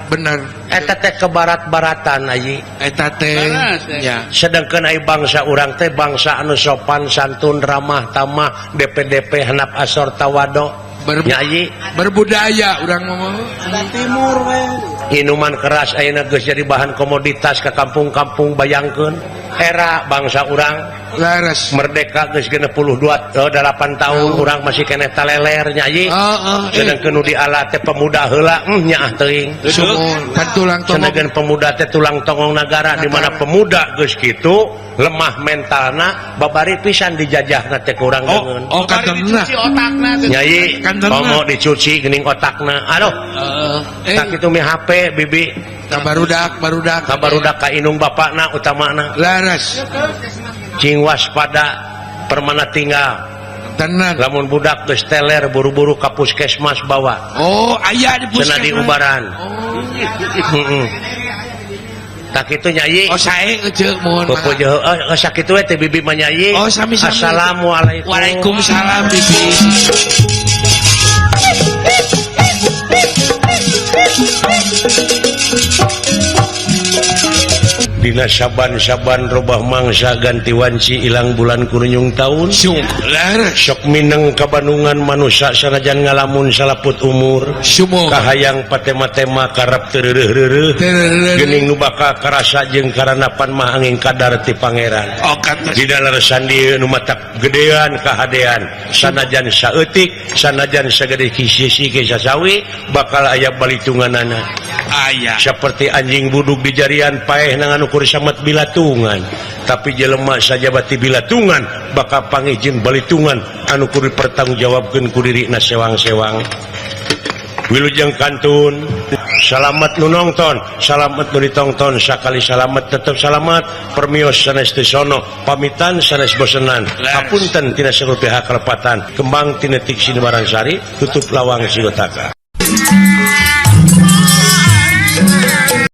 Bener. Eta teh ke barat-baratan ayi. Eta teh nya. Sedangkan ai bangsa urang teh bangsa anu sopan santun ramah tamah DPDP hanap asor tawado. Nya ayi berbudaya urang mah. Timur we. Inuman keras ayeuna geus jadi bahan komoditas ka kampung-kampung bayangkeun. Era bangsa urang leres merdeka geus 62 8 tahun urang masih keneh taleler nya ayi. Sedangkeun nu diala teh pemuda heula nyaah teuing. Sumuhun kan tulang tongong. Sedangkeun pemuda teh tulang tongong nagara di mana pemuda geus kitu lemah mentalna babari pisan dijajahna teh ku urang deungeun. Oh, kantonna. Dicuci otakna teh. Nya ieu komo dicuci geuning otakna. Aduh. Tak kitu mi HP bibi. Ka barudak, barudak. Ka barudak ka indung bapakna utamana. Leres. Cing waspada permana tinggal. Tenan. Lamun budak geus teler buru-buru ka puskesmas bawa. Oh, aya di puskesmas. Cenah diubaran. Oh. Heeh. Tak kitu nyayi. Oh, sae euceuk mohon maaf. Oh, sakitu we teh bibi mah nyayi. Oh, sami-sami. Assalamualaikum. Waalaikumsalam bibi. Dina saban-saban robah mangsa ganti wanci ilang bulan kurunyung taun. Sok mineng kabandungan manusia sanajan ngalamun salaput umur. Kahayang patema-tema karep teu reureuh-reureuh. Geuning nu bakal karasa jeung karanapan mah angin kadar ti pangeran. Dina leresan dieu nu matak gedean kahadean sanajan saeutik sanajan sagede kisisi ke sasawi bakal aya balitunganana. Aya. Seperti anjing buduk di jarian paeh nangan ukur samet bilatungan, tapi jelema sajabati bilatungan bakal pangijin balitungan anu kudu dipertanggungjawabkeun ku dirina sewang-sewang. Wilujeng kantun, salamet nu nongton, salamet nu ditongton, sakali salamet tetep salamet, permios sanes teu sono, pamitan sanes bosenan, hapunten tina seluruh pihak kalepatan, kembang tinetik sinebaransari, tutup lawang sigotaka.